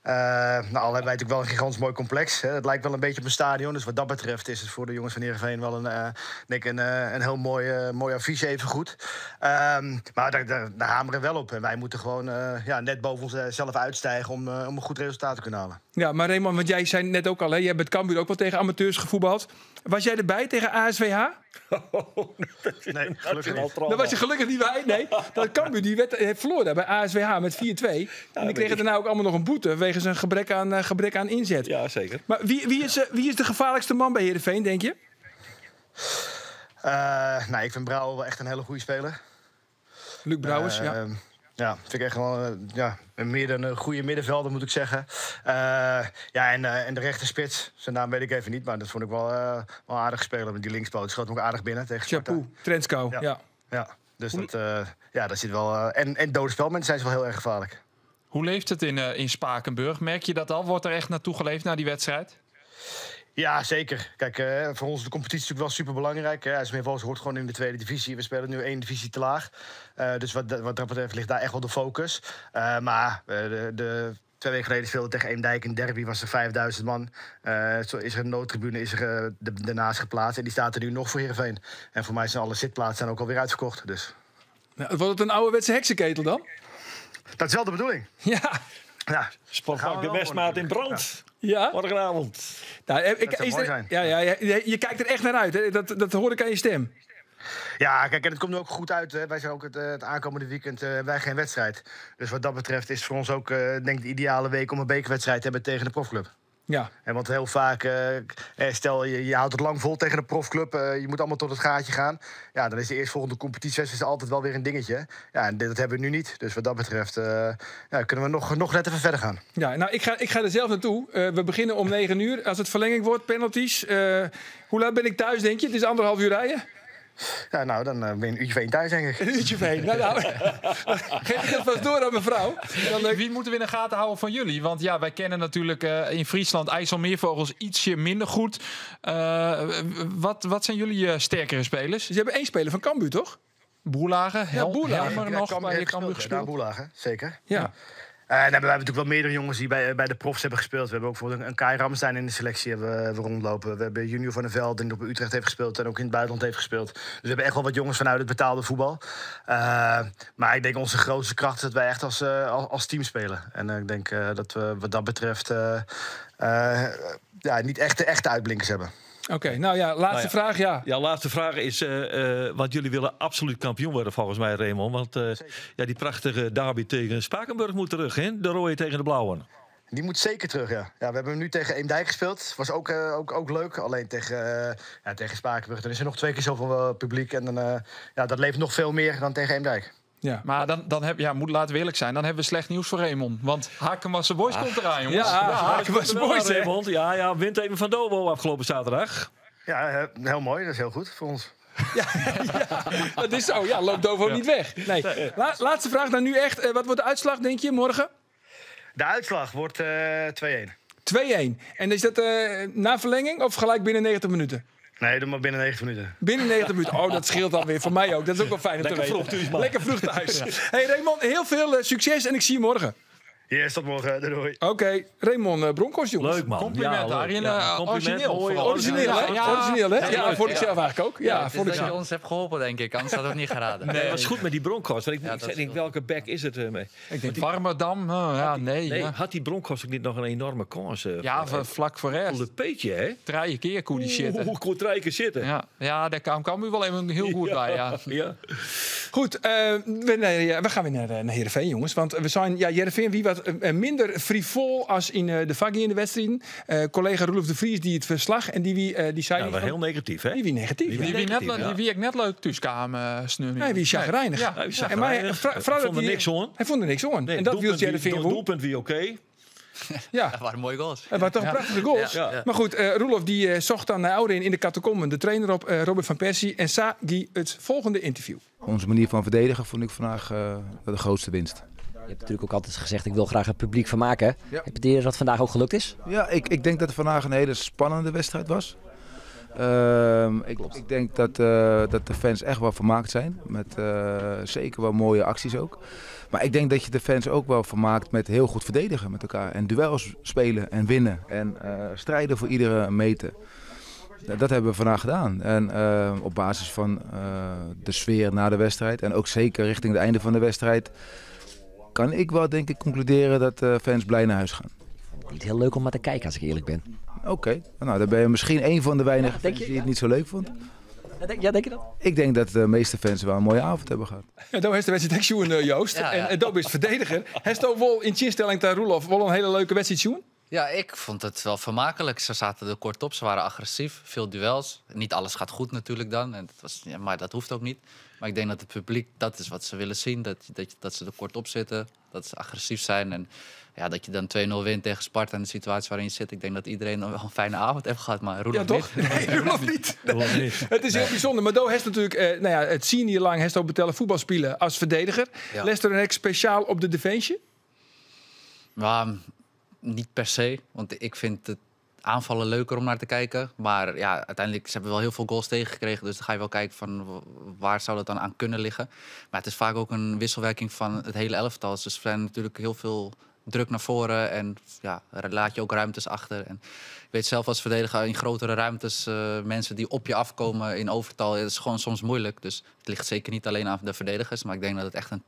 J: Nou, al hebben wij natuurlijk wel een gigantisch mooi complex. Hè. Het lijkt wel een beetje op een stadion. Dus wat dat betreft is het voor de jongens van Heerenveen wel een, denk ik een heel mooi affiche even goed. Maar daar hameren we wel op. En wij moeten gewoon net boven onszelf uitstijgen om een goed resultaat te kunnen halen.
A: Ja, maar Raymond, want jij zei net ook al, hè, jij hebt met Cambuur ook wel tegen amateurs gevoetbald. Was jij erbij tegen ASWH?
J: Nee, gelukkig niet.
A: Daar was je gelukkig niet bij. Nee, dat Cambuur die verloor daar bij ASWH met 4-2. En die kregen daarna ook allemaal nog een boete wegens een gebrek aan inzet.
B: Ja, zeker.
A: Maar wie is de gevaarlijkste man bij Heerenveen, denk je?
J: Nou, ik vind Brouwer wel echt een hele goede speler.
A: Luc Brouwers, ja.
J: Ja, vind ik echt wel meer dan een goede middenvelder, moet ik zeggen. En de rechterspits, zijn naam weet ik even niet, maar dat vond ik wel aardig spelen met die linkspoot. Schoot hem ook aardig binnen tegen Sparta.
A: Chapeau, Trensko, ja.
J: Ja, dus dat zit wel. En dode spelmomenten zijn ze wel heel erg gevaarlijk.
D: Hoe leeft het in Spakenburg? Merk je dat al? Wordt er echt naartoe geleefd naar die wedstrijd?
J: Ja, zeker. Kijk, voor ons is de competitie natuurlijk wel superbelangrijk. IJsselmeervogels hoort gewoon in de tweede divisie. We spelen nu 1 divisie te laag. Dus wat dat betreft ligt daar echt wel de focus. Maar de 2 weken geleden speelde tegen Eemdijk in derby, was er 5000 man. Zo is er een noodtribune is er, daarnaast geplaatst. En die staat er nu nog voor Heerenveen. En voor mij zijn alle zitplaatsen ook alweer uitverkocht. Dus.
A: Nou, wordt het een ouderwetse heksenketel dan?
J: Dat is wel de bedoeling.
A: Ja.
J: Ja.
B: Sportpark de Westmaat in brand.
A: Ja.
B: Morgenavond.
A: Nou,
J: dat zou mooi zijn.
A: Ja, je kijkt er echt naar uit. Hè? Dat hoor ik aan je stem.
J: Ja, kijk, en het komt nu ook goed uit. Hè. Wij zijn ook het aankomende weekend wij geen wedstrijd. Dus wat dat betreft is het voor ons ook denk ik de ideale week om een bekerwedstrijd te hebben tegen de profclub.
A: Ja.
J: En want heel vaak, stel je houdt het lang vol tegen de profclub. Je moet allemaal tot het gaatje gaan. Ja, dan is de eerstvolgende competitiewedstrijd altijd wel weer een dingetje. Ja, en dat hebben we nu niet. Dus wat dat betreft kunnen we nog net even verder gaan.
A: Ja, nou, ik ga er zelf naartoe. We beginnen om 9:00. Als het verlenging wordt, penalties. Hoe laat ben ik thuis, denk je? Het is 1,5 uur rijden.
J: Ja, nou, dan ben je een uurtje van thuis, denk ik.
A: Een uurtje van. Nou, geef ik dat vast door aan mevrouw. Dan,
D: wie moeten we in de gaten houden van jullie? Want ja, wij kennen natuurlijk in Friesland IJsselmeervogels ietsje minder goed. Wat zijn jullie sterkere spelers?
A: Ze hebben 1 speler van Cambuur, toch?
D: Boerlage, Helmer nog bij Cambuur gespeeld.
J: Ja, Boerlage, zeker.
A: Ja.
J: En wij hebben natuurlijk wel meerdere jongens die bij de profs hebben gespeeld. We hebben ook bijvoorbeeld een Kai Ramstein in de selectie hebben we rondlopen. We hebben Junior van der Velde die op Utrecht heeft gespeeld en ook in het buitenland heeft gespeeld. Dus we hebben echt wel wat jongens vanuit het betaalde voetbal. Maar ik denk onze grootste kracht is dat wij echt als team spelen. En ik denk dat we wat dat betreft niet echt de echte uitblinkers hebben.
A: Oké, nou ja, laatste vraag, ja.
B: Ja, laatste vraag is, want jullie willen absoluut kampioen worden volgens mij, Raymond. Want die prachtige derby tegen Spakenburg moet terug, hè? De rode tegen de blauwe.
J: Die moet zeker terug, ja. Ja, we hebben hem nu tegen Eemdijk gespeeld. Was ook leuk. Alleen tegen Spakenburg. Dan is er nog 2 keer zoveel publiek. En dan, dat leeft nog veel meer dan tegen Eemdijk.
D: Ja, maar dan heb, ja, moet, laten we eerlijk zijn, dan hebben we slecht nieuws voor Raymond. Want Harkemasse Boys komt eraan, jongens.
A: Ja, Harkemasse Boys,
B: Raymond. Ja, wint even van Dobo afgelopen zaterdag.
J: Ja, heel mooi. Dat is heel goed voor ons.
A: Ja, dat is zo. Ja, loopt Dovo niet weg. Nee. Laatste vraag dan nu echt. Wat wordt de uitslag, denk je, morgen?
J: De uitslag wordt 2-1.
A: 2-1. En is dat na verlenging of gelijk binnen 90 minuten?
J: Nee, doe maar binnen 90 minuten.
A: Binnen 90 minuten. Oh, dat scheelt dan weer voor mij ook. Dat is ook wel fijn om te weten.
B: Vroeg thuis, man.
A: Lekker vroeg thuis. Ja. Hey Raymond, heel veel succes en ik zie je morgen.
J: Yes, tot morgen. Doei.
A: Oké, Raymond Bronkhorst, jongens.
B: Leuk, man.
D: Compliment,
B: ja,
D: Arjen.
B: Ja, compliment.
D: Origineel.
A: Origineel, hè? Ja, origineel, hè? Ja, vond ik zelf eigenlijk ook. Ja,
F: vond ik dat je ons hebt geholpen, denk ik. Anders had het niet geraden.
B: Nee, het was goed met die Bronkhorst. Want ik denk, welke back is het mee?
D: Ik denk Warmerdam. Nee.
B: Had die Bronkhorst ook niet nog een enorme kans?
D: Ja, vlak voor rechts.
B: De peetje, hè?
D: 3 keer kon die zitten.
B: Hoe kon 3 keer zitten?
D: Ja, daar kwam Cambuur wel even heel goed bij. Ja.
A: Goed, we gaan weer naar Heerenveen, jongens. Want we zijn, ja, Heerenveen, wie wat minder frivol als in de Faggi in de wedstrijden. Collega Roelof de Vries die het verslag en die zei...
B: Nou, heel negatief, hè?
A: Die wie negatief.
D: Die wie ik net leuk thuis kwam, sneu.
A: Nee, wie chagrijnig.
D: Ja,
A: en maar hij
B: vond er niks aan.
A: Hij vond er niks aan. En dat viel Heerenveen
B: woe. Doelpunt wie oké.
A: Ja.
F: Dat waren mooie goals.
A: Dat waren toch prachtige goals. Ja. Maar goed, Roelof die zocht dan naar Ouderin in de catacomben de trainer op, Robert van Persie. En Sagi het volgende interview.
G: Onze manier van verdedigen vond ik vandaag de grootste winst.
K: Je hebt natuurlijk ook altijd gezegd, ik wil graag het publiek vermaken. Ja. Heb je het idee dat dat vandaag ook gelukt is?
G: Ja, ik denk dat het vandaag een hele spannende wedstrijd was. Ik denk dat de fans echt wel vermaakt zijn. Met zeker wel mooie acties ook. Maar ik denk dat je de fans ook wel vermaakt met heel goed verdedigen met elkaar. En duels spelen en winnen. En strijden voor iedere meter. Dat hebben we vandaag gedaan. En op basis van de sfeer na de wedstrijd en ook zeker richting het einde van de wedstrijd, kan ik wel denk ik concluderen dat de fans blij naar huis gaan.
K: Niet heel leuk om maar te kijken als ik eerlijk ben.
G: Oké, nou dan ben je misschien een van de weinige fans die het niet zo leuk vond.
K: Ja, denk je dat?
G: Ik denk dat de meeste fans wel een mooie avond hebben gehad.
A: Ja, daar is de wedstrijd echt Joost.
F: Ja, ja.
A: En Dob is verdediger. Heeft wel in tjinstelling daar Roelof wel een hele leuke wedstrijd zien?
F: Ja, ik vond het wel vermakelijk. Ze zaten er kort op, ze waren agressief, veel duels. Niet alles gaat goed natuurlijk dan, en dat was, ja, maar dat hoeft ook niet. Maar ik denk dat het publiek, dat is wat ze willen zien. Dat ze er kort op zitten, dat ze agressief zijn. En ja, dat je dan 2-0 wint tegen Sparta in de situatie waarin je zit. Ik denk dat iedereen dan wel een fijne avond heeft gehad, maar Roelof
A: ja, toch?
F: niet.
A: Nee, Roelof niet. Nee. Het is heel bijzonder. Maar Do heeft natuurlijk, nou ja, het zien hier lang, heeft ook betellen voetbalspelen als verdediger.
F: Ja.
A: Lester en Hek speciaal op de defensie?
F: Ja, niet per se, want ik vind het aanvallen leuker om naar te kijken. Maar ja, uiteindelijk, ze hebben wel heel veel goals tegengekregen. Dus dan ga je wel kijken van waar zou dat dan aan kunnen liggen. Maar het is vaak ook een wisselwerking van het hele elftal. Dus er zijn natuurlijk heel veel druk naar voren en ja, laat je ook ruimtes achter. En ik weet zelf als verdediger in grotere ruimtes, mensen die op je afkomen in overtal, het is gewoon soms moeilijk. Dus het ligt zeker niet alleen aan de verdedigers, maar ik denk dat het echt een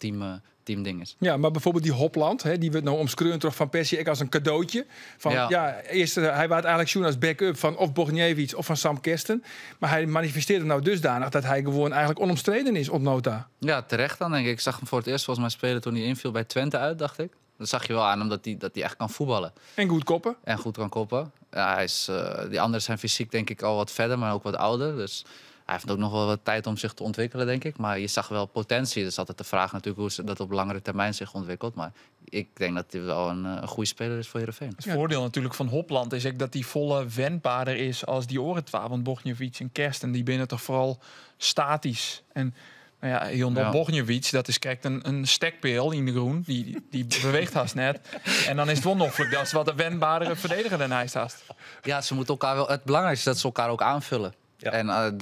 F: teamding is.
A: Ja, maar bijvoorbeeld die Hopland, hè, die werd nou omskreund toch van Persie ik als een cadeautje. Van, ja, eerst, hij was eigenlijk zoen als backup van of Bogniewicz of van Sam Kersten. Maar hij manifesteerde nou dusdanig dat hij gewoon eigenlijk onomstreden is op nota.
F: Ja, terecht dan denk ik. Ik zag hem voor het eerst volgens mij spelen toen hij inviel bij Twente uit, dacht ik. Dat zag je wel aan, omdat hij echt kan voetballen.
A: En goed koppen.
F: En goed kan koppen. Ja, hij is, die anderen zijn fysiek denk ik al wat verder, maar ook wat ouder. Dus hij heeft ook nog wel wat tijd om zich te ontwikkelen, denk ik. Maar je zag wel potentie. Dus altijd de vraag natuurlijk hoe dat op langere termijn zich ontwikkelt. Maar ik denk dat hij wel een goede speler is voor Heerenveen.
D: Het voordeel natuurlijk van Hopland is ook dat hij volle wendbaarder is als die Oretwa. Want Bogniewicz en Kersten, die binnen toch vooral statisch. En nou ja, Hyundai ja. Bogniewicz, dat is kijk een stekpeel in de groen. Die beweegt haast net. En dan is het wonderlijk dat is wat een wendbaardere verdediger dan hij staat.
F: Ja, ze moeten elkaar wel. Het belangrijkste is dat ze elkaar ook aanvullen. Ja. En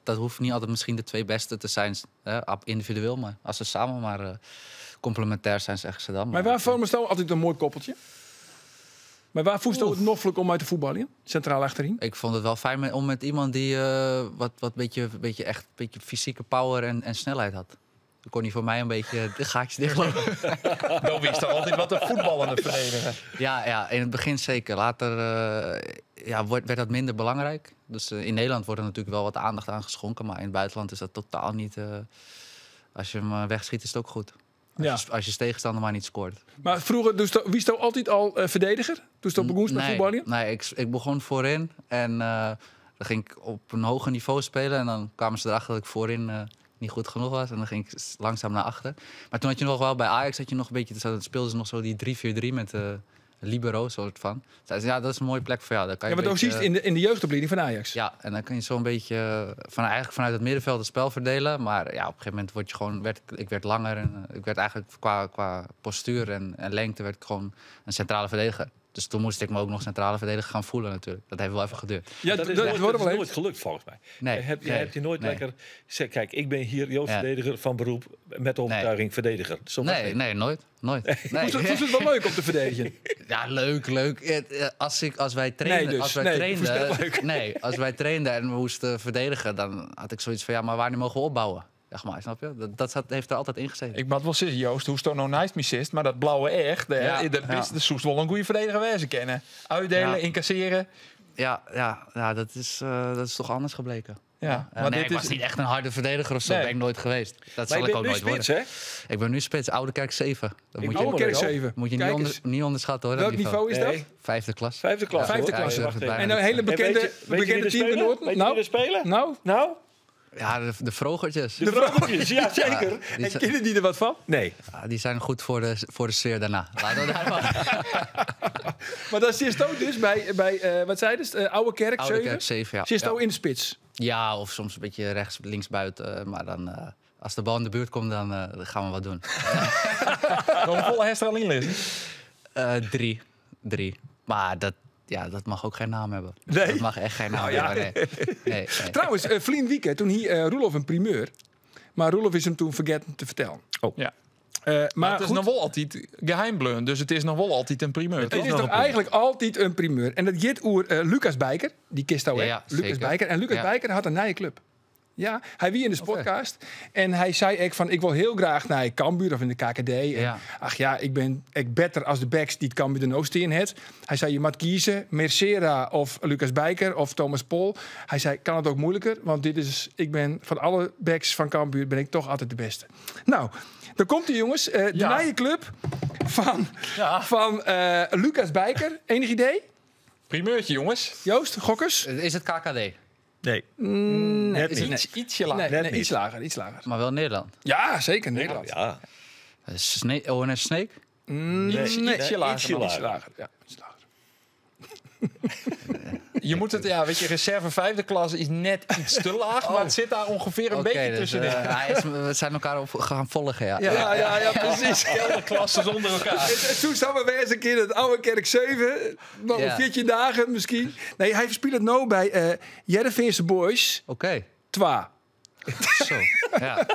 F: dat hoeft niet altijd misschien de twee beste te zijn, individueel. Maar als ze samen maar complementair zijn, zeggen ze dan.
A: Maar waar vormen ze altijd een mooi koppeltje? Maar waar voest het noffelijk om uit te voetballen? Centraal achterin?
F: Ik vond het wel fijn om met iemand die wat beetje echt beetje fysieke power en snelheid had. Dan kon hij voor mij een beetje de gaatjes dichtlopen.
D: Dan wist er altijd wat de voetballende verdediger.
F: Ja, in het begin zeker. Later werd dat minder belangrijk. Dus in Nederland wordt er natuurlijk wel wat aandacht aan geschonken. Maar in het buitenland is dat totaal niet... als je hem wegschiet is het ook goed. Als je tegenstander maar niet scoort.
A: Maar vroeger, wie is altijd al verdediger? Toen je begon met voetballen?
F: Nee, ik begon voorin. En dan ging ik op een hoger niveau spelen. En dan kwamen ze erachter dat ik voorin niet goed genoeg was. En dan ging ik langzaam naar achter. Maar toen had je nog wel bij Ajax, had je nog een beetje, toen speelden ze nog zo die 3-4-3 met de libero, soort van. Zeiden ze, ja, dat is een mooie plek voor jou. Daar kan je
A: ja, maar ook ziet in de jeugdopleiding van Ajax.
F: Ja, en dan kun je zo een beetje eigenlijk vanuit het middenveld het spel verdelen. Maar ja, op een gegeven moment word je gewoon, ik werd langer en ik werd eigenlijk qua postuur en lengte werd ik gewoon een centrale verdediger. Dus toen moest ik me ook nog centrale verdediger gaan voelen natuurlijk. Dat heeft wel even geduurd.
B: Ja, dat is nooit gelukt volgens mij.
F: Nee,
B: je hebt je nooit lekker... Zeg, kijk, ik ben hier Joost verdediger van beroep met overtuiging verdediger. Zo
F: nee, nooit. Nooit. Nee.
A: Vond je het wel leuk om te verdedigen?
F: Ja, leuk. Als wij trainden, als wij trainden en we moesten verdedigen, dan had ik zoiets van, ja, maar wanneer mogen we opbouwen? Zeg maar, snap je? Dat heeft er altijd in gezeten.
D: Ik mag wel zeggen, Joost, hoe nou nice mist, maar dat blauwe echt, de soest wel een goede verdediger wijze kennen. Uitdelen, incasseren.
F: Ja, dat is toch anders gebleken.
D: Ja, maar
F: nee, ik was niet echt een harde verdediger of zo, ben ik nooit geweest. Dat maar zal ik ook nooit
B: spits,
F: worden.
B: Hè?
F: Ik ben nu spits, Ouderkerk 7. Dat moet je,
A: Ouderkerk 7.
F: Moet je niet onderschatten hoor.
A: Welk niveau is dat?
F: Vijfde klas.
B: Vijfde klas.
A: Vijfde klas. En een hele bekende, bekende teamgenoot.
B: Weet je wie er spelen? Nou?
F: Ja, de vrogertjes.
B: De vrogertjes, ja zeker.
A: Ja, en kennen die er wat van?
B: Nee.
F: Ja, die zijn goed voor de sfeer daarna. Laten we daar maar.
A: Maar dat zit ook dus bij wat zei je? Ouderkerk 7?
F: Ouderkerk 7, ja.
A: Zit ook in de spits?
F: Ja, of soms een beetje rechts, links buiten. Maar dan, als de bal in de buurt komt, dan gaan we wat doen.
D: Hoeveel heeft er al in liggen?
F: 3. Maar dat... Ja, dat mag ook geen naam hebben.
B: Nee.
F: Dat mag echt geen naam
B: Nou ja.
F: hebben. Nee. Nee, nee.
A: Trouwens, verleden weekend, toen hier Roelof een primeur. Maar Roelof is hem toen vergeten te vertellen.
B: Oh.
D: Ja.
A: Maar,
D: Maar het is
A: goed,
D: nog wel altijd geheim dus het is nog wel altijd een primeur.
A: het
D: toch?
A: is toch eigenlijk altijd een primeur. En dat jit oer Lucas Bijker, die kist al, hè?
F: Ja, ja,
A: Lucas
F: zeker.
A: Bijker. En Lucas
F: Ja.
A: Bijker had een nieuwe club. Ja, hij wie in de podcast. En hij zei ook van, ik wil heel graag naar Cambuur of in de KKD. En,
F: Ja.
A: Ach ja, ik ben ik beter als de backs die het Cambuur de Oost in het. Hij zei, je moet kiezen, Mercera of Lucas Bijker of Thomas Pol. Hij zei, kan het ook moeilijker? Want dit is, ik ben van alle backs van Cambuur ben ik toch altijd de beste. Nou, dan komt hij jongens. De
D: Ja.
A: nieuwe club van,
D: Ja.
A: van Lucas Bijker. Enig idee?
D: Primeurtje, jongens.
A: Joost, gokkers?
F: Is het KKD?
B: Nee.
A: Nee,
B: Net niet.
D: Iets, ietsje lager.
A: Nee,
B: Net
A: nee,
B: niet.
A: iets lager, iets lager.
F: Maar wel Nederland.
A: Ja, zeker Nederland.
B: Ja.
F: ONS Sneek?
A: Nee,
D: Iets, ietsje lager.
B: ietsje
D: dan.
A: Iets lager, ja, iets lager.
D: Je moet het, ja, weet je, reserve vijfde klasse is net iets te laag, maar het zit daar ongeveer een
F: Oké,
D: beetje
F: dus,
D: tussenin.
F: we zijn elkaar op gaan volgen, ja.
A: Ja, ja, ja, precies.
D: Kelderklassen onder elkaar.
A: En toen zouden we eens een keer het oude kerk 7. Nog een
F: Ja.
A: 14 dagen misschien. Nee, hij verspeelt het nou bij Jereveense Boys
F: Oké,
A: 2.
F: zo. Ja.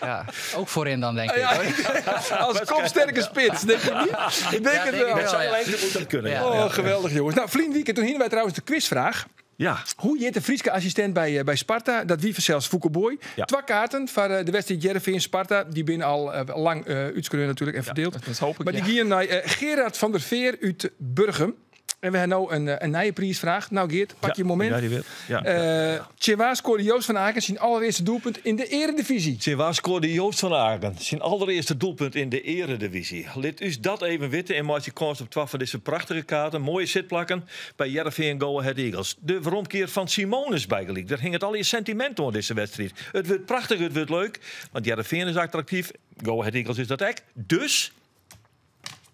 F: Ja. Ook voorin dan, denk ik.
A: Ja,
F: hoor.
A: als kopsterke spits, denk je niet? Ik denk
F: Ja,
A: het
F: denk ik
A: wel.
F: wel,
B: Met zijn
F: ja.
B: lengte moet dat kunnen.
F: Ja.
B: Ja.
A: Oh, geweldig jongens. Nou, vriend weekend, toen hingen wij trouwens de quizvraag.
B: Ja.
A: Hoe heet de Frieske assistent bij Sparta? Dat wie zelfs Boy.
B: Ja.
A: Twee kaarten van de wedstrijd Jereveen Sparta. Die binnen al lang uitskreun natuurlijk en verdeeld.
D: Dat hoop ik,
A: Maar die
D: ja.
A: gingen naar Gerard van der Veer uit Burgum. En we hebben nou een nieuwe prijsvraag. Nou Geert, pak je moment.
B: Ja, die weer. Ja.
A: Tjewa scoorde Joost van Aken zijn allereerste doelpunt in de eredivisie.
B: Tjewa scoorde Joost van Aken zijn allereerste doelpunt in de eredivisie. Laat u dat even weten en maak je kans op 12 van deze prachtige kaarten. Mooie zitplakken bij Heerenveen Go Ahead Eagles. De veromkeer van Simonis bijgelijk. Daar hing het al je sentiment door deze wedstrijd. Het wordt prachtig, het wordt leuk. Want Heerenveen is attractief. Go Ahead Eagles is dat ook. Dus,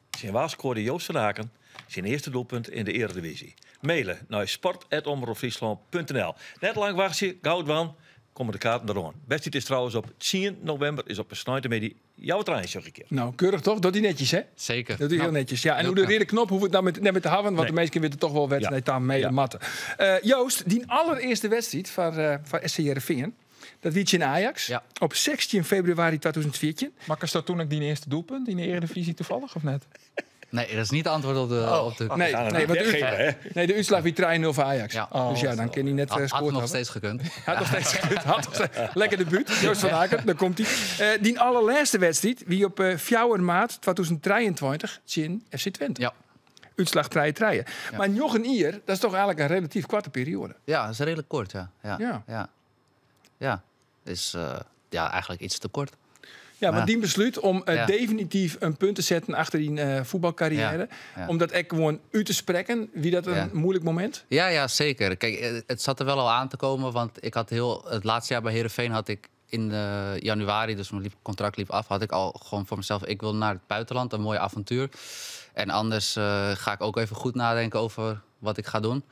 B: Tjewa scoorde Joost van Aken zijn eerste doelpunt in de eredivisie. Mailen naar sport.omroepfriesland.nl. Net lang wacht je, goud komen de kaarten erom. Wedstrijd is trouwens op 10 november, is op een snijtemedie. Jouw trein, zeg ik keer.
A: Nou, keurig toch? Dat die netjes, hè?
F: Zeker.
A: Dat is heel
F: Nou,
A: netjes. Ja, en
F: heel
A: hoe de
F: knap.
A: rode knop hoeft het nou met, net met te houden, want
B: Nee.
A: de meesten weten toch wel wedstrijd daar mee
B: Ja.
A: matten. Joost, die allereerste wedstrijd van SC Heerenveen, dat liet je in Ajax
F: Ja.
A: op 16 februari 2014.
D: Makkers dat toen ook die eerste doelpunt in de Eredivisie toevallig, of net?
F: Nee, dat is niet het antwoord op de... Op de
A: Nee,
B: gaan het
A: nee,
B: niet
A: want de,
B: weggeven, hè?
A: nee, de uitslag wie 3-0 voor Ajax.
F: Ja.
A: Dus ja, dan kan hij net
F: Had, had
A: scoort
F: nog
A: hebben.
F: steeds gekund.
A: Had nog steeds gekund. Had nog steeds. Lekker debuut. Joost van Aken, daar komt hij. Die allerlaatste wedstrijd, wie op 4 maart 2023 in FC Twente.
F: Ja.
A: Uitslag 3-3. Maar nog een ier, dat is toch eigenlijk een relatief korte periode.
F: Ja, dat is redelijk kort, ja. Ja.
A: Ja.
F: Ja. Ja. Is ja, eigenlijk iets te kort.
A: Ja, want
F: Ja.
A: die besluit om
F: Ja.
A: definitief een punt te zetten achter die voetbalcarrière.
F: Ja, ja.
A: Om dat echt gewoon uit te spreken. Wie dat een
F: Ja.
A: moeilijk moment?
F: Ja, ja, zeker. Kijk, het zat er wel al aan te komen, want ik had heel het laatste jaar bij Heerenveen had ik in januari, dus mijn contract liep af, had ik al gewoon voor mezelf, ik wil naar het buitenland, een mooi avontuur. En anders ga ik ook even goed nadenken over wat ik ga doen.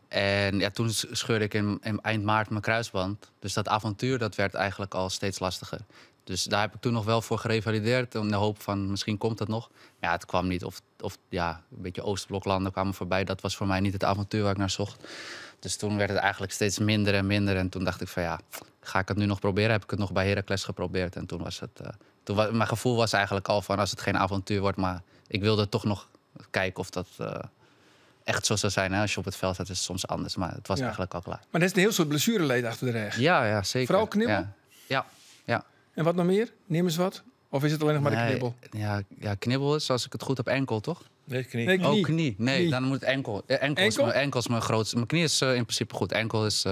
F: En ja, toen scheurde ik in eind maart mijn kruisband. Dus dat avontuur dat werd eigenlijk al steeds lastiger. Dus daar heb ik toen nog wel voor gerevalideerd. In de hoop van misschien komt dat nog. Maar ja, het kwam niet. Of ja, een beetje Oostbloklanden kwamen voorbij. Dat was voor mij niet het avontuur waar ik naar zocht. Dus toen werd het eigenlijk steeds minder en minder. En toen dacht ik van ja, ga ik het nu nog proberen? Heb ik het nog bij Heracles geprobeerd? En toen was het... mijn gevoel was eigenlijk al van als het geen avontuur wordt... maar ik wilde toch nog kijken of dat echt zo zou zijn. Hè? Als je op het veld staat is het soms anders. Maar het was
A: Ja.
F: eigenlijk al klaar.
A: Maar dat is een heel soort blessureleed achter de rug.
F: Ja, ja, zeker.
A: Vooral knibbel?
F: Ja, ja. ja.
A: En wat nog meer? Neem eens wat. Of is het alleen nog maar de
F: Nee,
A: knibbel?
F: Ja, ja, knibbel is, als ik het goed heb, enkel, toch?
B: Nee, knie.
A: Nee, knie.
F: Oh, knie. Nee,
A: Knie.
F: dan moet het enkel. Enkel, Is
A: Enkel?
F: mijn, enkel is mijn grootste. Mijn knie is in principe goed. Enkel is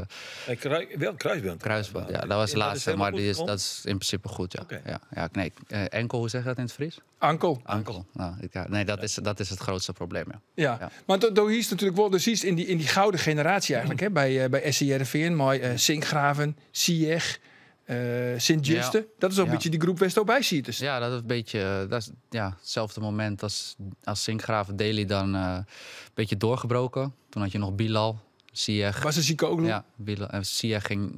B: Nee, wel kruisband.
F: kruisband. Ja, dat was de
B: En dat is
F: laatste,
B: helemaal
F: maar die is,
B: goed
F: dat is in principe goed, ja.
B: Oké.
F: Ja, ja, nee, enkel, hoe zeg je dat in het Fries?
A: Ankel.
F: Ankel. Nou, nee, dat is het grootste probleem, ja.
A: Ja.
F: Ja.
A: Maar do hier is natuurlijk wel, dus is in die gouden generatie eigenlijk, hè, bij SC Heerenveen, mooi Sinkgraven, Ziyech, Sint-Juste.
F: Ja.
A: Dat is ook een
F: Ja.
A: beetje die groep Westo bij ziet. Dus.
F: Ja, dat is een beetje dat is, ja, hetzelfde moment als Sinkgraven, Daly dan een beetje doorgebroken. Toen had je nog Bilal, Ziyech.
A: Was er Zikoglu?
F: Ja, Bilal, en Ziyech ging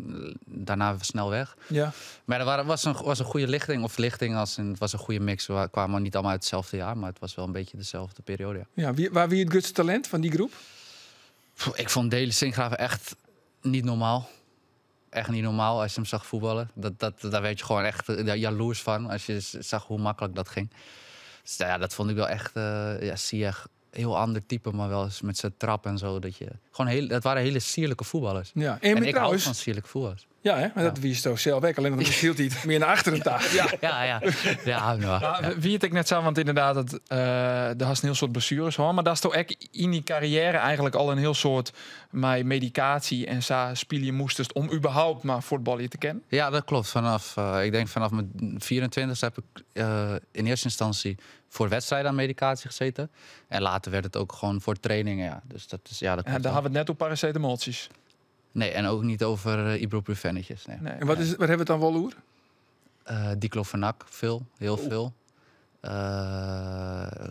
F: daarna snel weg.
A: Ja.
F: Maar er was een goede lichting, of lichting als in, het was een goede mix. We kwamen niet allemaal uit hetzelfde jaar, maar het was wel een beetje dezelfde periode. Ja.
A: Ja, waar wie het grootste talent van die groep?
F: Ik vond Daley Sinkgraven echt niet normaal. Echt niet normaal als je hem zag voetballen. Daar werd je gewoon echt jaloers van. Als je zag hoe makkelijk dat ging. Dus ja, dat vond ik wel echt... ja, Ziyech, heel ander type, maar wel eens met zijn trap en zo. Dat, je, gewoon heel, dat waren hele sierlijke voetballers.
A: Ja,
F: en ik trouwens, hou van sierlijke voetballers.
A: Ja, hè? Maar dat wie toch zelf weg. Alleen dan hield hij het meer naar achteren daar.
F: Ja. Ja, nou,
D: wie het ik net zei, want inderdaad, het, daar had een heel soort blessures hoor. Maar daar is toch echt in die carrière eigenlijk al een heel soort met medicatie en sa spelen je moest om überhaupt maar voetballen te kennen.
F: Ja, dat klopt. Vanaf, ik denk vanaf mijn 24e heb ik in eerste instantie voor wedstrijden aan medicatie gezeten. En later werd het ook gewoon voor trainingen. Ja. Dus dat is, ja, dat
D: en daar hadden we het net op paracetamoltjes.
F: Nee, en ook niet over ibuprofennetjes. Nee.
A: Nee. En wat hebben we het dan wel oer?
F: Diclofenac, veel, heel veel.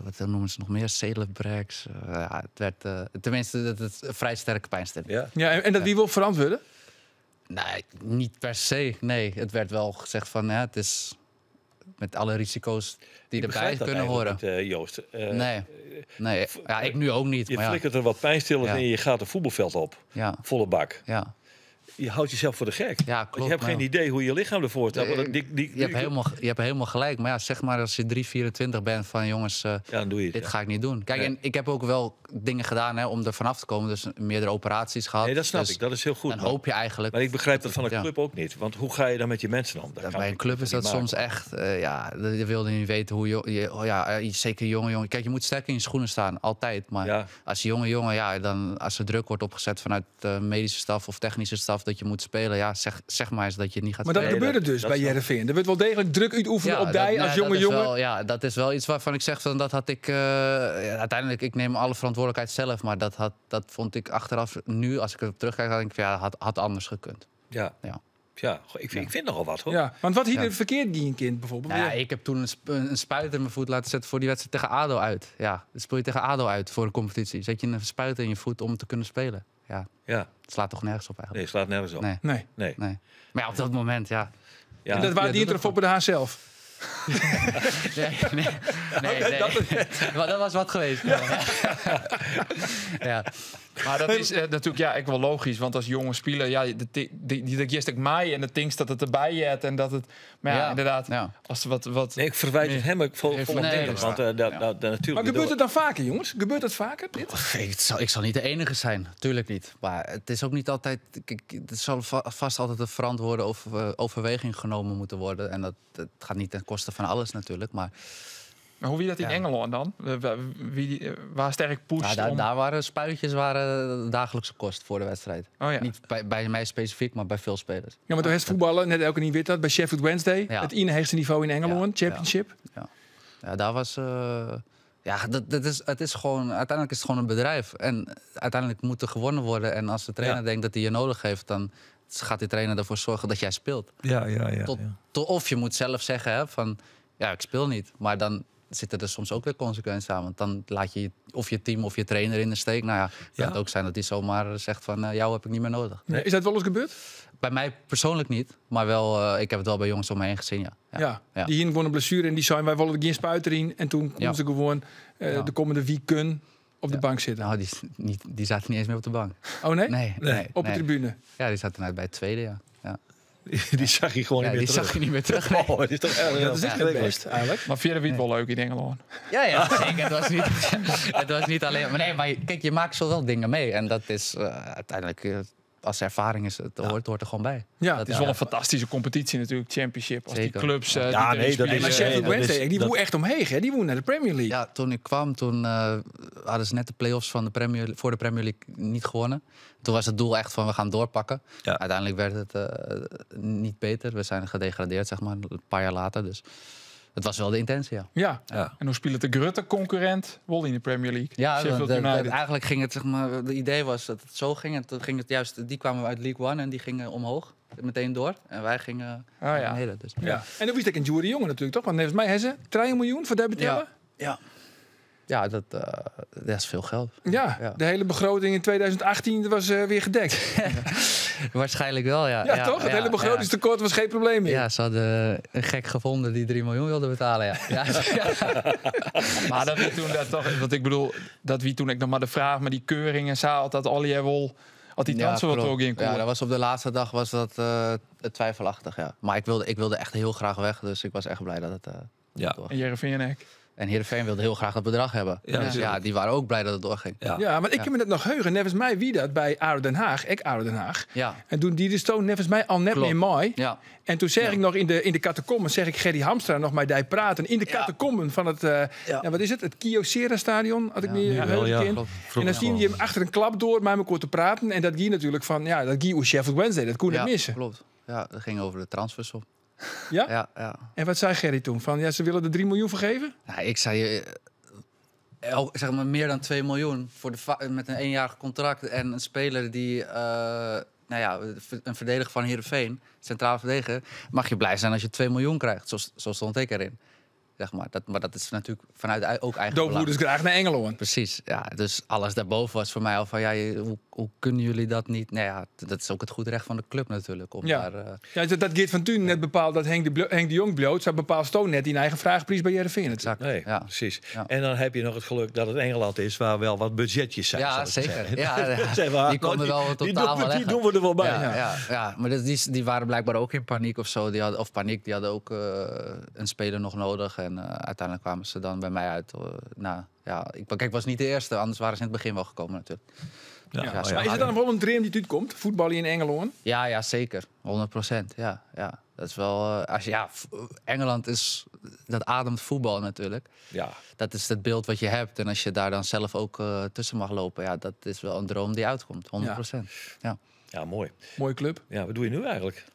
F: Wat noemen ze nog meer? Celebrex. Ja, het werd, tenminste, het is een vrij sterke pijnstilling.
A: Ja, ja, en dat wie wil verantwoorden?
F: Nee, niet per se. Nee, het werd wel gezegd van, ja, het is met alle risico's die erbij kunnen horen.
B: Niet, Joost.
F: Nee. Ja, ik nu ook niet.
B: Je flikkert er wat pijnstillers en je gaat het voetbalveld op.
F: Ja.
B: Volle bak.
F: Ja.
B: Je houdt jezelf voor de gek.
F: Ja, klopt.
B: Je hebt geen idee hoe je lichaam ervoor staat.
F: Je hebt helemaal gelijk. Maar ja, zeg maar als je 3,24 bent van jongens,
B: ja, dan doe je het,
F: dit ga ik niet doen. Kijk, en ik heb ook wel dingen gedaan, hè, om er vanaf te komen. Dus meerdere operaties gehad.
B: Nee, dat snap
F: dus
B: ik. Dat is heel goed.
F: Dan hoop je eigenlijk.
B: Maar ik begrijp dat van een club ook niet. Want hoe ga je dan met je mensen om?
F: Dat bij een club is dat soms echt... je wilde niet weten hoe je... zeker jonge jongen. Kijk, je moet sterk in je schoenen staan. Altijd. Maar als jonge jongen, ja, dan als er druk wordt opgezet vanuit de medische staf of technische staf dat je moet spelen, ja, zeg maar eens dat je niet gaat
A: maar
F: spelen.
A: Maar dat gebeurde dus bij Heerenveen. Er werd wel degelijk druk uitoefenen op dij als jonge jongen.
F: Wel, ja, dat is wel iets waarvan ik zeg, van, dat had ik... uiteindelijk, ik neem alle verantwoordelijkheid zelf, maar dat vond ik achteraf nu, als ik erop terugkijk, dan denk ik van, ja, had anders gekund.
B: Ja. Ja, ik vind nogal wat, hoor.
A: Ja, want wat hier verkeerd die een kind bijvoorbeeld?
F: Nou ja, ik heb toen een spuit in mijn voet laten zetten voor die wedstrijd tegen ADO uit. Ja, dan speel je tegen ADO uit voor een competitie. Zet je een spuit in je voet om te kunnen spelen. Ja. Het slaat toch nergens op eigenlijk?
B: Nee, het slaat nergens op.
F: Nee. Maar ja, op dat moment, ja.
A: En dat waren die erop de Haan zelf?
F: Nee. Maar dat was wat geweest. Ja.
D: Maar dat is natuurlijk ik wel logisch, want als jonge speler, ja, die dat mij en de things dat het erbij zit en dat het, maar ja, inderdaad, als wat.
B: Nee, ik verwijt het hem ook vol want dat natuurlijk.
A: Maar gebeurt het dan vaker, jongens? Gebeurt dat vaker? Dit?
F: Ik zal niet de enige zijn, tuurlijk niet. Maar het is ook niet altijd. Het zal vast altijd een verantwoorde overweging genomen moeten worden en dat gaat niet ten koste van alles natuurlijk, maar.
D: Maar hoe wie dat in Engeland dan? Waar sterk pusht?
F: Ja, daar waren spuitjes dagelijkse kost voor de wedstrijd.
D: Oh, ja.
F: Niet bij mij specifiek, maar bij veel spelers.
A: Ja, maar toen heeft voetballen, net elke niet weet dat, bij Sheffield Wednesday. Ja. Het ene niveau in Engeland, Championship.
F: Ja, daar was... het is gewoon... Uiteindelijk is het gewoon een bedrijf. En uiteindelijk moet er gewonnen worden. En als de trainer denkt dat hij je nodig heeft, dan gaat die trainer ervoor zorgen dat jij speelt.
B: Ja.
F: Of je moet zelf zeggen, hè, van... Ja, ik speel niet. Maar dan zitten er soms ook weer consequenties aan. Want dan laat je of je team of je trainer in de steek. Nou ja, het kan ook zijn dat hij zomaar zegt van... jou heb ik niet meer nodig.
A: Nee, is dat wel eens gebeurd?
F: Bij mij persoonlijk niet. Maar wel, ik heb het wel bij jongens om me heen gezien, ja. Ja.
A: Die hier gewoon een blessure en die zijn wij willen geen spuiter in. En toen konden ze gewoon de komende weekend op de bank zitten.
F: Nou, die zaten niet eens meer op de bank.
A: Oh nee?
F: Nee.
A: Op de tribune?
F: Ja, die zaten net bij het tweede, ja.
B: Die zag je gewoon niet meer
F: terug. Die zag je niet meer terug. Nee.
B: Oh, dat is toch erg,
A: dat is echt het best eigenlijk.
D: Maar verder wie het wel leuk in Engeland.
F: Ja, zeker. Het was niet alleen. Maar nee, maar kijk, je maakt zo wel dingen mee. En dat is uiteindelijk, als ervaring is, het hoort er gewoon bij.
D: Ja, het is wel een fantastische competitie natuurlijk, Championship. Als die clubs.
B: Dat is.
A: Maar Sheffield Wednesday, die woe echt omheen, hè? Die woe naar de Premier League.
F: Ja, toen ik kwam, toen hadden ze net de play-offs van de voor de Premier League niet gewonnen. Toen was het doel echt van we gaan doorpakken. Ja. Uiteindelijk werd het niet beter. We zijn gedegradeerd, zeg maar, een paar jaar later. Dus het was wel de intentie, ja.
D: Ja. En hoe speelt de grote concurrent wel in de Premier League?
F: Ja, eigenlijk ging het, zeg maar, het idee was dat het zo ging. En toen ging het juist, die kwamen uit League One en die gingen omhoog, meteen door. En wij gingen naar beneden. Dus.
A: Ja. En dan wist ik een Jury Jongen natuurlijk, toch? Want volgens mij hebben ze 3 miljoen voor debitellen.
F: Ja. Ja, dat, dat is veel geld.
A: Ja, de hele begroting in 2018 was weer gedekt.
F: Waarschijnlijk wel, ja.
A: Ja, toch? Het hele begrotingstekort was geen probleem meer.
F: Ja, ze hadden een gek gevonden die 3 miljoen wilde betalen, ja. Ja.
D: Maar dat wie toen dat toch, want ik bedoel, dat wie toen ik nog maar de vraag, maar die keuringen zaal dat al die wel, had die transfer wat
F: klopt.
D: ook in
F: Ja, dat was op de laatste dag was dat twijfelachtig, ja. Maar ik wilde echt heel graag weg, dus ik was echt blij dat het
B: Ja.
D: En Heerenveen ook.
F: En Heerenveen wilde heel graag dat bedrag hebben.
B: Ja,
F: Dus
B: natuurlijk.
F: ja, die waren ook blij dat het doorging.
B: Ja.
A: Ja, maar ik kan me dat nog heugen. Nevens mij wie dat bij ADO Den Haag, ik ADO Den Haag.
F: Ja.
A: En toen die de Stone nevens mij al net
F: Klopt.
A: meer mooi.
F: Ja.
A: En toen zeg ik nog in de catacomben, zeg ik Gerry Hamstra nog maar die praten. In de catacomben van het, ja, wat is het? Het Kyocera Stadion, had ik me
B: Ja, wel, ja.
A: kind.
B: Klopt.
A: En dan zien je hem achter een klap door met elkaar te praten. En dat ging natuurlijk van, ja, dat ging Sheffield Wednesday, dat kon
F: Ja,
A: niet missen.
F: klopt. Ja, dat ging over de transfersom.
A: Ja?
F: Ja, ja.
A: En wat zei Gerry toen? Van, ja, ze willen er 3 miljoen voor geven?
F: Nou, ik zei, zeg maar meer dan 2 miljoen voor de met een eenjarig contract en een speler die, nou ja, een verdediger van Heerenveen, centraal verdediger, mag je blij zijn als je 2 miljoen krijgt. Zo stond ik erin. Zeg maar. Dat, maar dat is natuurlijk vanuit ook eigen belang.
A: Doopwoeders graag naar Engeland.
F: Precies, ja. Dus alles daarboven was voor mij al van, ja, hoe kunnen jullie dat niet? Nou ja, dat is ook het goed recht van de club natuurlijk. Om
A: Ja.
F: daar,
A: Ja, dat Geert van Tuin net bepaald dat Henk de Jong bloot, zou bepaald Stone net in eigen vraagprijs bij Heerenveen.
F: Exact.
B: Nee,
F: ja.
B: precies.
F: Ja.
B: En dan heb je nog het geluk dat het Engeland is waar wel wat budgetjes zijn.
F: Ja,
B: zal ik
F: zeker.
B: zeggen.
F: Ja, ja.
B: Zeg maar,
F: Die konden wel
B: die
F: totaal
B: doen we-
F: wel
B: Die
F: leggen.
B: doen we er wel bij.
F: Ja, ja. Ja, maar die waren blijkbaar ook in paniek of zo. Die hadden, of paniek, die hadden ook een speler nog nodig. En uiteindelijk kwamen ze dan bij mij uit. Nou, ja, kijk, ik was niet de eerste, anders waren ze in het begin wel gekomen natuurlijk.
B: Ja,
F: Ja,
B: oh
F: zo.
A: Maar is het dan wel een dream die uitkomt? Voetballen in Engeland?
F: Ja, ja, zeker. 100%. Ja, ja. Dat is wel. Als je, ja, Engeland is. Dat ademt voetbal natuurlijk.
B: Ja.
F: Dat is het beeld wat je hebt. En als je daar dan zelf ook tussen mag lopen, ja, dat is wel een droom die uitkomt. 100%. Ja.
B: Ja, mooi.
A: Mooie club.
B: Ja, wat doe je nu eigenlijk?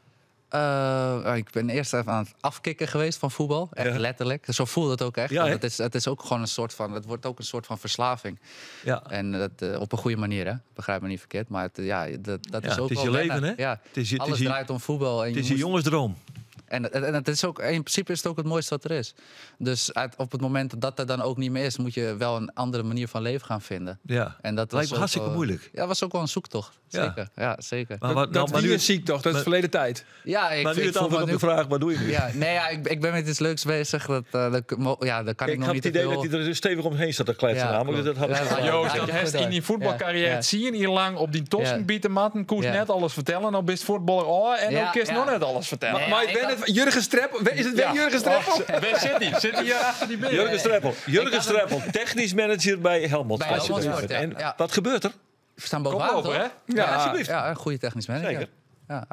F: Ik ben eerst even aan het afkicken geweest van voetbal. Echt
B: Ja.
F: letterlijk. Zo voelde het ook echt.
B: Ja,
F: Want
B: hè?
F: het is ook gewoon een soort van. Het wordt ook een soort van verslaving.
B: Ja.
F: En dat, op een goede manier, hè? Begrijp me niet verkeerd. Maar het, ja, dat
B: Ja,
F: is ook
B: het is
F: wel
B: je
F: wennen.
B: leven, hè?
F: Ja.
B: Het is je- het
F: Alles
B: is je-
F: draait om voetbal. En
B: Het
F: je
B: is je
F: moest-
B: jongensdroom.
F: En het is ook, in principe is het ook het mooiste wat er is. Dus op het moment dat dat er dan ook niet meer is, moet je wel een andere manier van leven gaan vinden.
B: Ja.
F: En dat
B: Lijkt
F: was
B: me
F: ook
B: hartstikke
F: wel-
B: moeilijk.
F: Ja, was ook wel een zoektocht.
B: Ja.
F: Zeker. Ja, zeker.
B: Maar, wat,
A: Dat
B: nou, maar
A: wie
B: nu,
A: is ziek toch? Dat is
B: maar-
A: verleden tijd.
F: Ja, ik,
B: maar nu
F: ik
B: het
F: voel
B: antwoord
F: me
B: op de
F: nu-
B: vraag, wat doe je nu?
F: Ja, nee, ja, ik ben met iets leuks bezig. Dat, ja, dat kan ik,
B: Ik
F: nog
B: had
F: niet
B: het
F: te
B: idee
F: veel.
B: dat hij er stevig omheen zat te kletsen.
F: Ja,
B: namelijk.
F: klopt.
B: Dat had
F: Ja, ja,
D: Joost,
F: ja,
D: dat
F: ja,
D: heeft
F: goed
D: in die voetbalcarrière
F: Ja.
D: het zien hier lang op die tossen
F: Ja.
D: bieten matten. Koes
F: Ja.
D: net alles vertellen. Nou bist voetballer oh, en
F: Ja,
D: ook kist
F: ja.
D: nog net alles vertellen.
F: Nee,
A: Maar
F: ja,
A: ik ben
F: ik
A: het Jurgen Streppel. Is het weer Jurgen Streppel?
D: Waar zit hij? Zit hij hier achter die beer?
B: Jurgen Streppel. Jurgen Streppel, technisch manager bij Helmond.
F: Bij Helmond Sport, ja.
B: En
F: Ja.
B: wat gebeurt er?
F: We staan bovenaan,
D: Koploper,
F: toch?
D: hè?
A: Ja,
B: alsjeblieft.
F: Ja, een goede technisch manager.
B: Zeker.
F: Ja,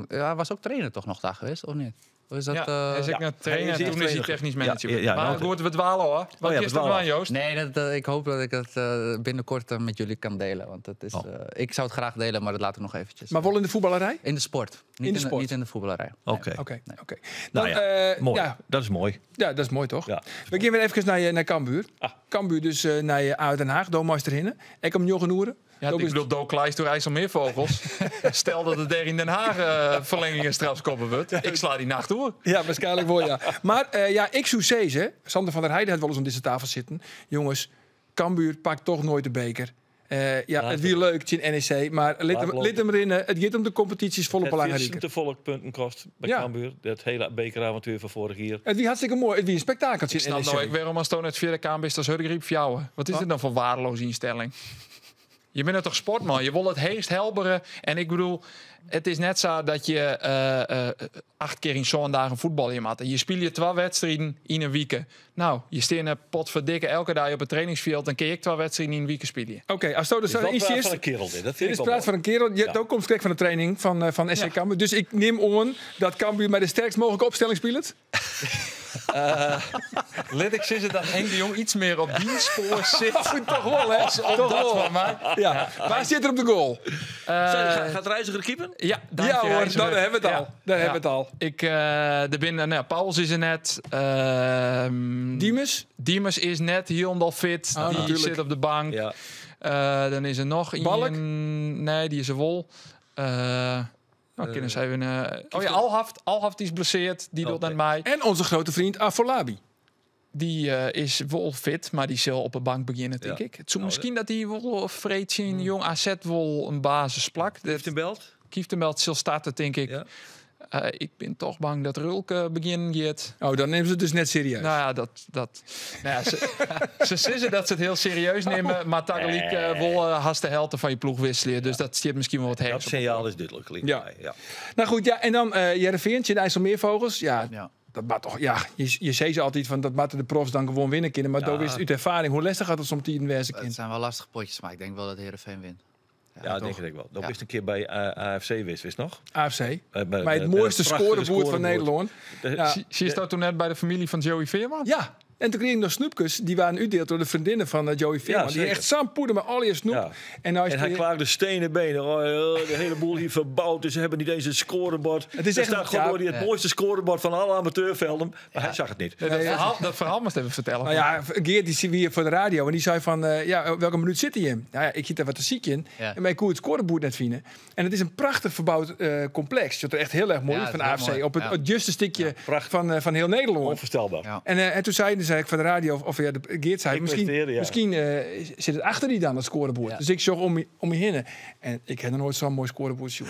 F: hij was ook trainer toch nog daar geweest, of niet? Of is dat,
D: Ja, hij is ook
B: ja.
D: naar trainer
B: Hij is
D: en
B: eerst
D: toen is hij
B: trainer.
D: technisch manager.
B: Ja, ja,
D: maar
B: nou,
D: goed, we dwalen hoor. Wat
B: Oh ja, we
D: is er
B: dwalen
D: aan, Joost?
F: Nee, ik hoop dat ik dat binnenkort met jullie kan delen. Want dat is,
B: Oh.
F: ik zou het graag delen, maar dat laat ik nog eventjes.
A: Maar wel in de voetballerij?
F: In de sport. Niet
A: In de sport.
F: niet in de voetballerij. Nee.
B: Oké.
A: Oké, oké. Dan,
B: Nou ja, mooi.
A: Ja,
B: Dat is mooi.
A: ja, dat is mooi toch?
B: Ja.
A: We gaan weer even naar Cambuur.
B: Ah.
A: Cambuur dus naar je uit Den Haag, Doomeister Hinnen. Ik om Jochen Oeren.
D: Ja, ik bedoel, Do Kleist door IJsselmeervogels. Stel dat het daar in Den Haag verlenging en strafskoppen wordt. Ik sla die nacht door.
A: Ja, waarschijnlijk wel, ja. Maar ja, ik zou zeggen, Sander van der Heijden had wel eens om deze tafel zitten. Jongens, Cambuur pakt toch nooit de beker. Ja, het wie leuk, in NEC, maar
B: Laat lopen.
A: lid hem erin. Het gaat om de competities volop
B: Het
A: belangrijker.
B: te volk punten kost bij
A: Ja.
B: Cambuur. Dat hele bekeravontuur van vorig jaar.
A: Het wie hartstikke mooi, het wie een spektakeltje
D: Ik
A: in
D: snap
A: NEC.
D: nou ik waarom als Toon het via de kamer is, dat is Hurgriep fjouwen. Wat is dit dan voor waardeloze instelling? Je bent er toch sportman? Je wil het heest helberen. En ik bedoel, het is net zo dat je 8 keer in zo'n dagen voetbal in maat. Je speelt je 2 wedstrijden in een week. Nou, je steert een pot verdikken elke dag op het trainingsveld. Dan kun je 2 wedstrijden in een week spelen.
A: Oké, als dat
B: Dit is
A: zo
B: wel
A: iets
B: praat
A: is.
B: van een kerel dit. Dat vind
A: Dit
B: ik
A: is
B: wel
A: praat
B: mooi.
A: van een kerel. Je
B: Ja.
A: ook komt direct van de training van SC Cambuur. Dus ik neem aan dat Cambuur met de sterkst mogelijke opstelling speelt.
D: Let ik zeggen dat Henk de Jong iets meer op die spoor zit.
A: Toch wel, hè?
D: Als op
A: Toch
D: dat
A: wel.
D: van mij.
A: Ja. Waar zit er op de goal?
B: Gaat Reiziger keepen?
D: Ja,
A: Ja hoor,
D: Reiziger.
A: daar hebben we het al. Daar hebben we het al.
D: Ik, de binnen, nou, Pauls is er net.
A: Diemers?
D: Diemers is net helemaal fit.
A: Oh,
D: die
A: natuurlijk.
D: zit op de bank.
B: Ja.
D: Dan is er nog
A: Balk?
D: iemand. Nee, die is er wol. Nou, kunnen ze even. Oh ja, Alhaft. Alhaft die is blesseerd. Die doet
B: Oké.
D: net mij.
A: En onze grote vriend Afolabi.
D: Die is wol fit, mar dy sil op 'e bank begjinne, tink ik. It soe miskien dat hy wol freed tsjin Jong AZ wol in basisplak.
B: Kieftenbelt?
D: Kieftenbelt sil starte, tink ik. Ik bin toch bang dat Rulke begjinnen giet.
A: Oh, dan nimme se it dus net serieus.
D: Nou ja, dat, nou ja, se sizze dat se it hiel serieus nimme, mar tagelyk wol hast de helte fan je ploech wikselje. Dus dat stiet miskien wol wat
B: Dat
D: heger.
B: sinjaal is dúdlik, liket my. Ja.
A: Nou goed, ja, en dan Hearrenfean tsjin de IJsselmeervogels. Ja, dat moat toch, ja, je sizze altyd fan dat moatte de profs dan gewoan winne kinne. Mar do witst út erfaring hoe lestich dat it somtiden wêze kin.
F: It zijn wel lastige potjes, maar ik denk wel dat Heerenveen wint.
B: Ja, denk ik wel. Do bist in kear by AFC west, witst noch?
A: AFC.
B: By
A: Mei it
B: it
A: moaiste
B: prachtige
A: skoareboerd fan
B: skoareboerd.
A: Nederlân. Ja.
D: Sietst do toen net by de famylje fan Joey Veerman?
A: Ja. En toen kreeg ik nog snoepjes. Die waren uitdeeld door de vriendinnen van Joey Veerman. Die echt zo'n poeder met al je snoep. En nou is
B: En hij
A: die-
B: klaagde stenen benen. Oh, de hele boel hier verbouwd. Dus ze hebben niet eens een scorebord.
A: Het is
B: Er
A: echt
B: staat
A: een-
B: gewoon
A: ja.
B: door die het mooiste scorebord van alle amateurvelden. Maar hij zag het niet.
D: Dat verhaal moest even vertellen.
A: Nou ja, Geert die zien we hier voor de radio. En die zei van, ja, welke minuut zit hij in? Nou ja, ik zit daar wat te ziek in. En mij kon het scorebord net vinden. En het is een prachtig verbouwd complex. Dat er echt heel erg mooi
F: Ja,
A: is van
F: het is heel
A: AFC.
F: mooi.
A: Op het, het juiste stukje van heel Nederland.
B: Onvoorstelbaar.
A: En toen zei ik van de radio, of ja, de, Geert zei,
B: Ik presteerde, ja.
A: misschien zit het achter die dan, het scorebord. Dus ik zocht om me heen. En ik heb nog nooit zo'n mooi scorebord zien.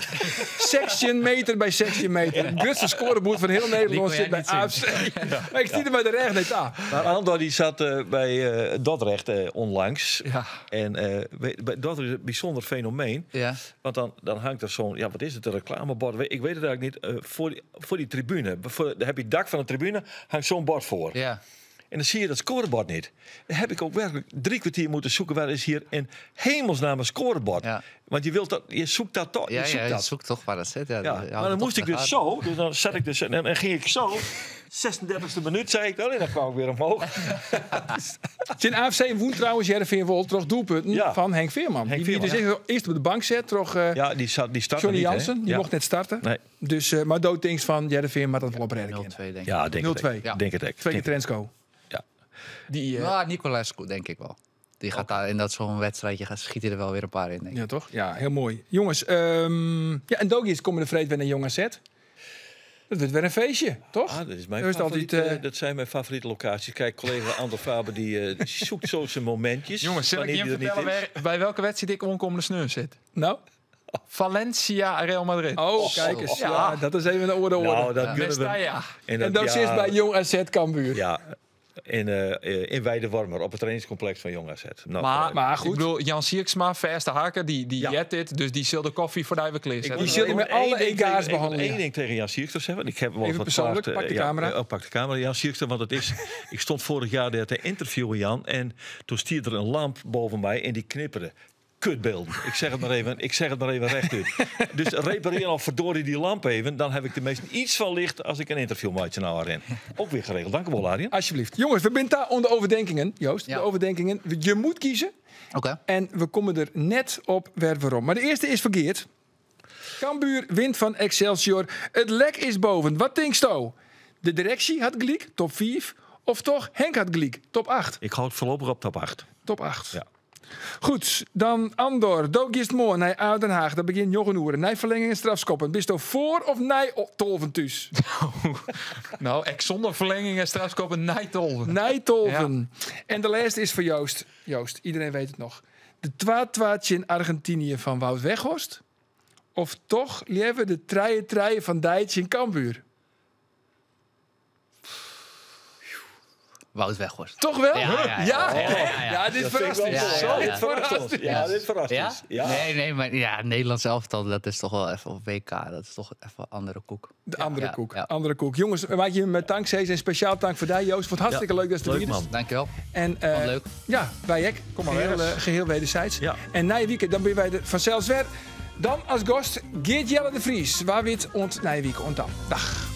A: 16 meter bij 16 meter. Het grootste scorebord van heel
F: Die
A: Nederland
F: kon
A: zit
F: jij
A: bij
F: niet zien.
A: AFC. Maar ik zie er bij de recht net aan.
B: Maar Andor die zat bij Dordrecht onlangs. En bij Dordrecht is een bijzonder fenomeen. Want dan hangt er zo'n, ja, wat is het, een reclamebord? Ik weet het eigenlijk niet. Voor die tribune. Daar heb je het dak van de tribune, hangt zo'n bord voor. En dan zie je dat scorebord niet. Dan heb ik ook werkelijk 3 kwartier moeten zoeken. Waar is hier in hemelsnaam een scorebord? Want je wilt dat, je zoekt dat toch.
F: Ja,
B: je zoekt
F: ja, je
B: dat.
F: zoekt toch waar dat zit. Ja,
B: Ja,
F: je houdt
B: maar dan
F: het
B: moest
F: toch
B: ik
F: in de
B: dus
F: gaten.
B: zo. Dus dan zat ik dus en ging ik zo. 36e minuut zei ik dan. En dan kwam ik weer omhoog.
A: Zijn AFC woont trouwens Heerenveen wol troch doelpunten van Henk Veerman.
B: Henk
A: die die
B: Veerman,
A: dus echt eerst op de bank zet troch,
B: Ja, die startte
A: Johnny
B: niet, hè?
A: Jansen. Die mocht net starten.
B: Nee.
A: Dus, maar dood things van Heerenveen, maar dat wel op redden
F: 0-2 denk ik.
B: Ja, denk het
A: 0-2.
B: ook. Denk het ook.
A: Twee keer
B: Denk
A: Trensko.
B: Ja.
D: Die,
F: Ja, Nicolaescu denk ik wel. Die gaat daar in dat zo'n wedstrijdje gaat, schiet hij er wel weer een paar in, denk ik.
A: Ja, toch? Ja, heel mooi. Jongens, ja, en Dogies komen de vreed weer naar Jong AZ. Dat wordt weer een feestje, toch?
B: Ah, dat is mijn
A: Dat is altijd,
B: favoriete, dat zijn mijn favoriete locaties. Kijk, collega Andor Faber die zoekt zo zijn momentjes.
D: Jongens, zal ik
B: wanneer
D: je
B: die er niet
D: vertellen
B: is.
D: bij welke wedstrijd ik omkomende sneur zit?
A: Nou?
D: Valencia, Real Madrid.
A: Oh, kijk eens. Ja, dat is even een orde orde.
B: Nou, dat kunnen we.
D: Mestalla.
B: En
A: En dat
B: ja,
A: is bij Jong AZ Cambuur.
B: Ja, in Weidewormer, op het trainingscomplex van Jong AZ. Nou,
D: Maar,
A: goed.
D: Ik bedoel, Jan Sierksma, verste haken, die jet dit. Dus die zal de koffie voor de eigen kleer zetten.
A: Die zul je met
B: één
A: alle
B: ding
A: EK's
B: tegen- ik moet
A: behandelen.
B: één ding tegen Jan Sierkstra zeggen. Want ik heb wel
A: Even
B: wat
A: persoonlijk,
B: geklaagd,
A: pak de
B: ja,
A: camera.
B: oh, pak de camera, Jan Sierkstra. Want het is, ik stond vorig jaar daar te interviewen, Jan. En toen stierde er een lamp boven mij en die knipperde. Kutbeelden. Ik zeg het maar even, ik zeg het maar even rechtuit. Dus repareer al verdorie die lamp even. Dan heb ik tenminste iets van licht als ik een interview maak nou Arjen. Ook weer geregeld. Dank u wel, Arjen.
A: Alsjeblieft. Jongens, we zijn daar onder overdenkingen. Joost, de overdenkingen. Je moet kiezen.
F: Oké.
A: En we komen er net op weer waarom. Maar de eerste is verkeerd. Cambuur wint van Excelsior. Het lek is boven. Wat denkt je? De directie had gelijk, top 5. Of toch Henk had gelijk, top 8.
B: Ik houd voorlopig op top 8.
A: Top 8.
B: Ja.
A: Goed, dan Andor. Dook mooi naar Den Haag. Dat begint Jochen Oeren. Nij verlenging en strafskoppen. Bist je voor of nij tolven thuis?
D: Nou, ik zonder verlenging en strafskoppen Nijtolven.
A: Nijtolven. En de laatste is voor Joost. Joost, iedereen weet het nog. De twa in Argentinië van Wout Weghorst? Of toch liever de treien treien van Dijtje in Cambuur?
F: Wout Weghorst.
A: Toch wel?
F: Ja, ja, ja.
A: Ja,
F: Ja, ja, ja.
A: Ja, dit
B: Dat vind ik
A: verrast
B: wel
A: ons.
B: mooi.
A: Zo,
B: Ja,
A: dit
B: dit verrast
A: verrast
B: ons.
A: ons.
B: Ja, dit verrast
F: Ja?
B: ons. Ja.
F: Nee, nee, maar ja, Nederlands elftal, dat is toch wel even op WK. Dat is toch even een andere koek.
A: De andere
F: Ja,
A: koek.
F: ja.
A: Andere koek. Jongens, maak je met dank en speciaal dank voor jou, Joost. Vond het hartstikke
B: Ja,
A: leuk dat je er
B: leuk,
A: hier is.
B: man.
F: Dankjewel.
A: En,
F: Vond leuk.
A: Ja, wij ook.
D: Kom maar
A: geheel,
D: weer eens.
A: geheel wederzijds.
B: Ja.
A: En na je weekend, dan ben wij er vanzelfs weer. Dan als gast Geert Jelle de Vries. Waar wit ont na je weekend ont dan. Dag.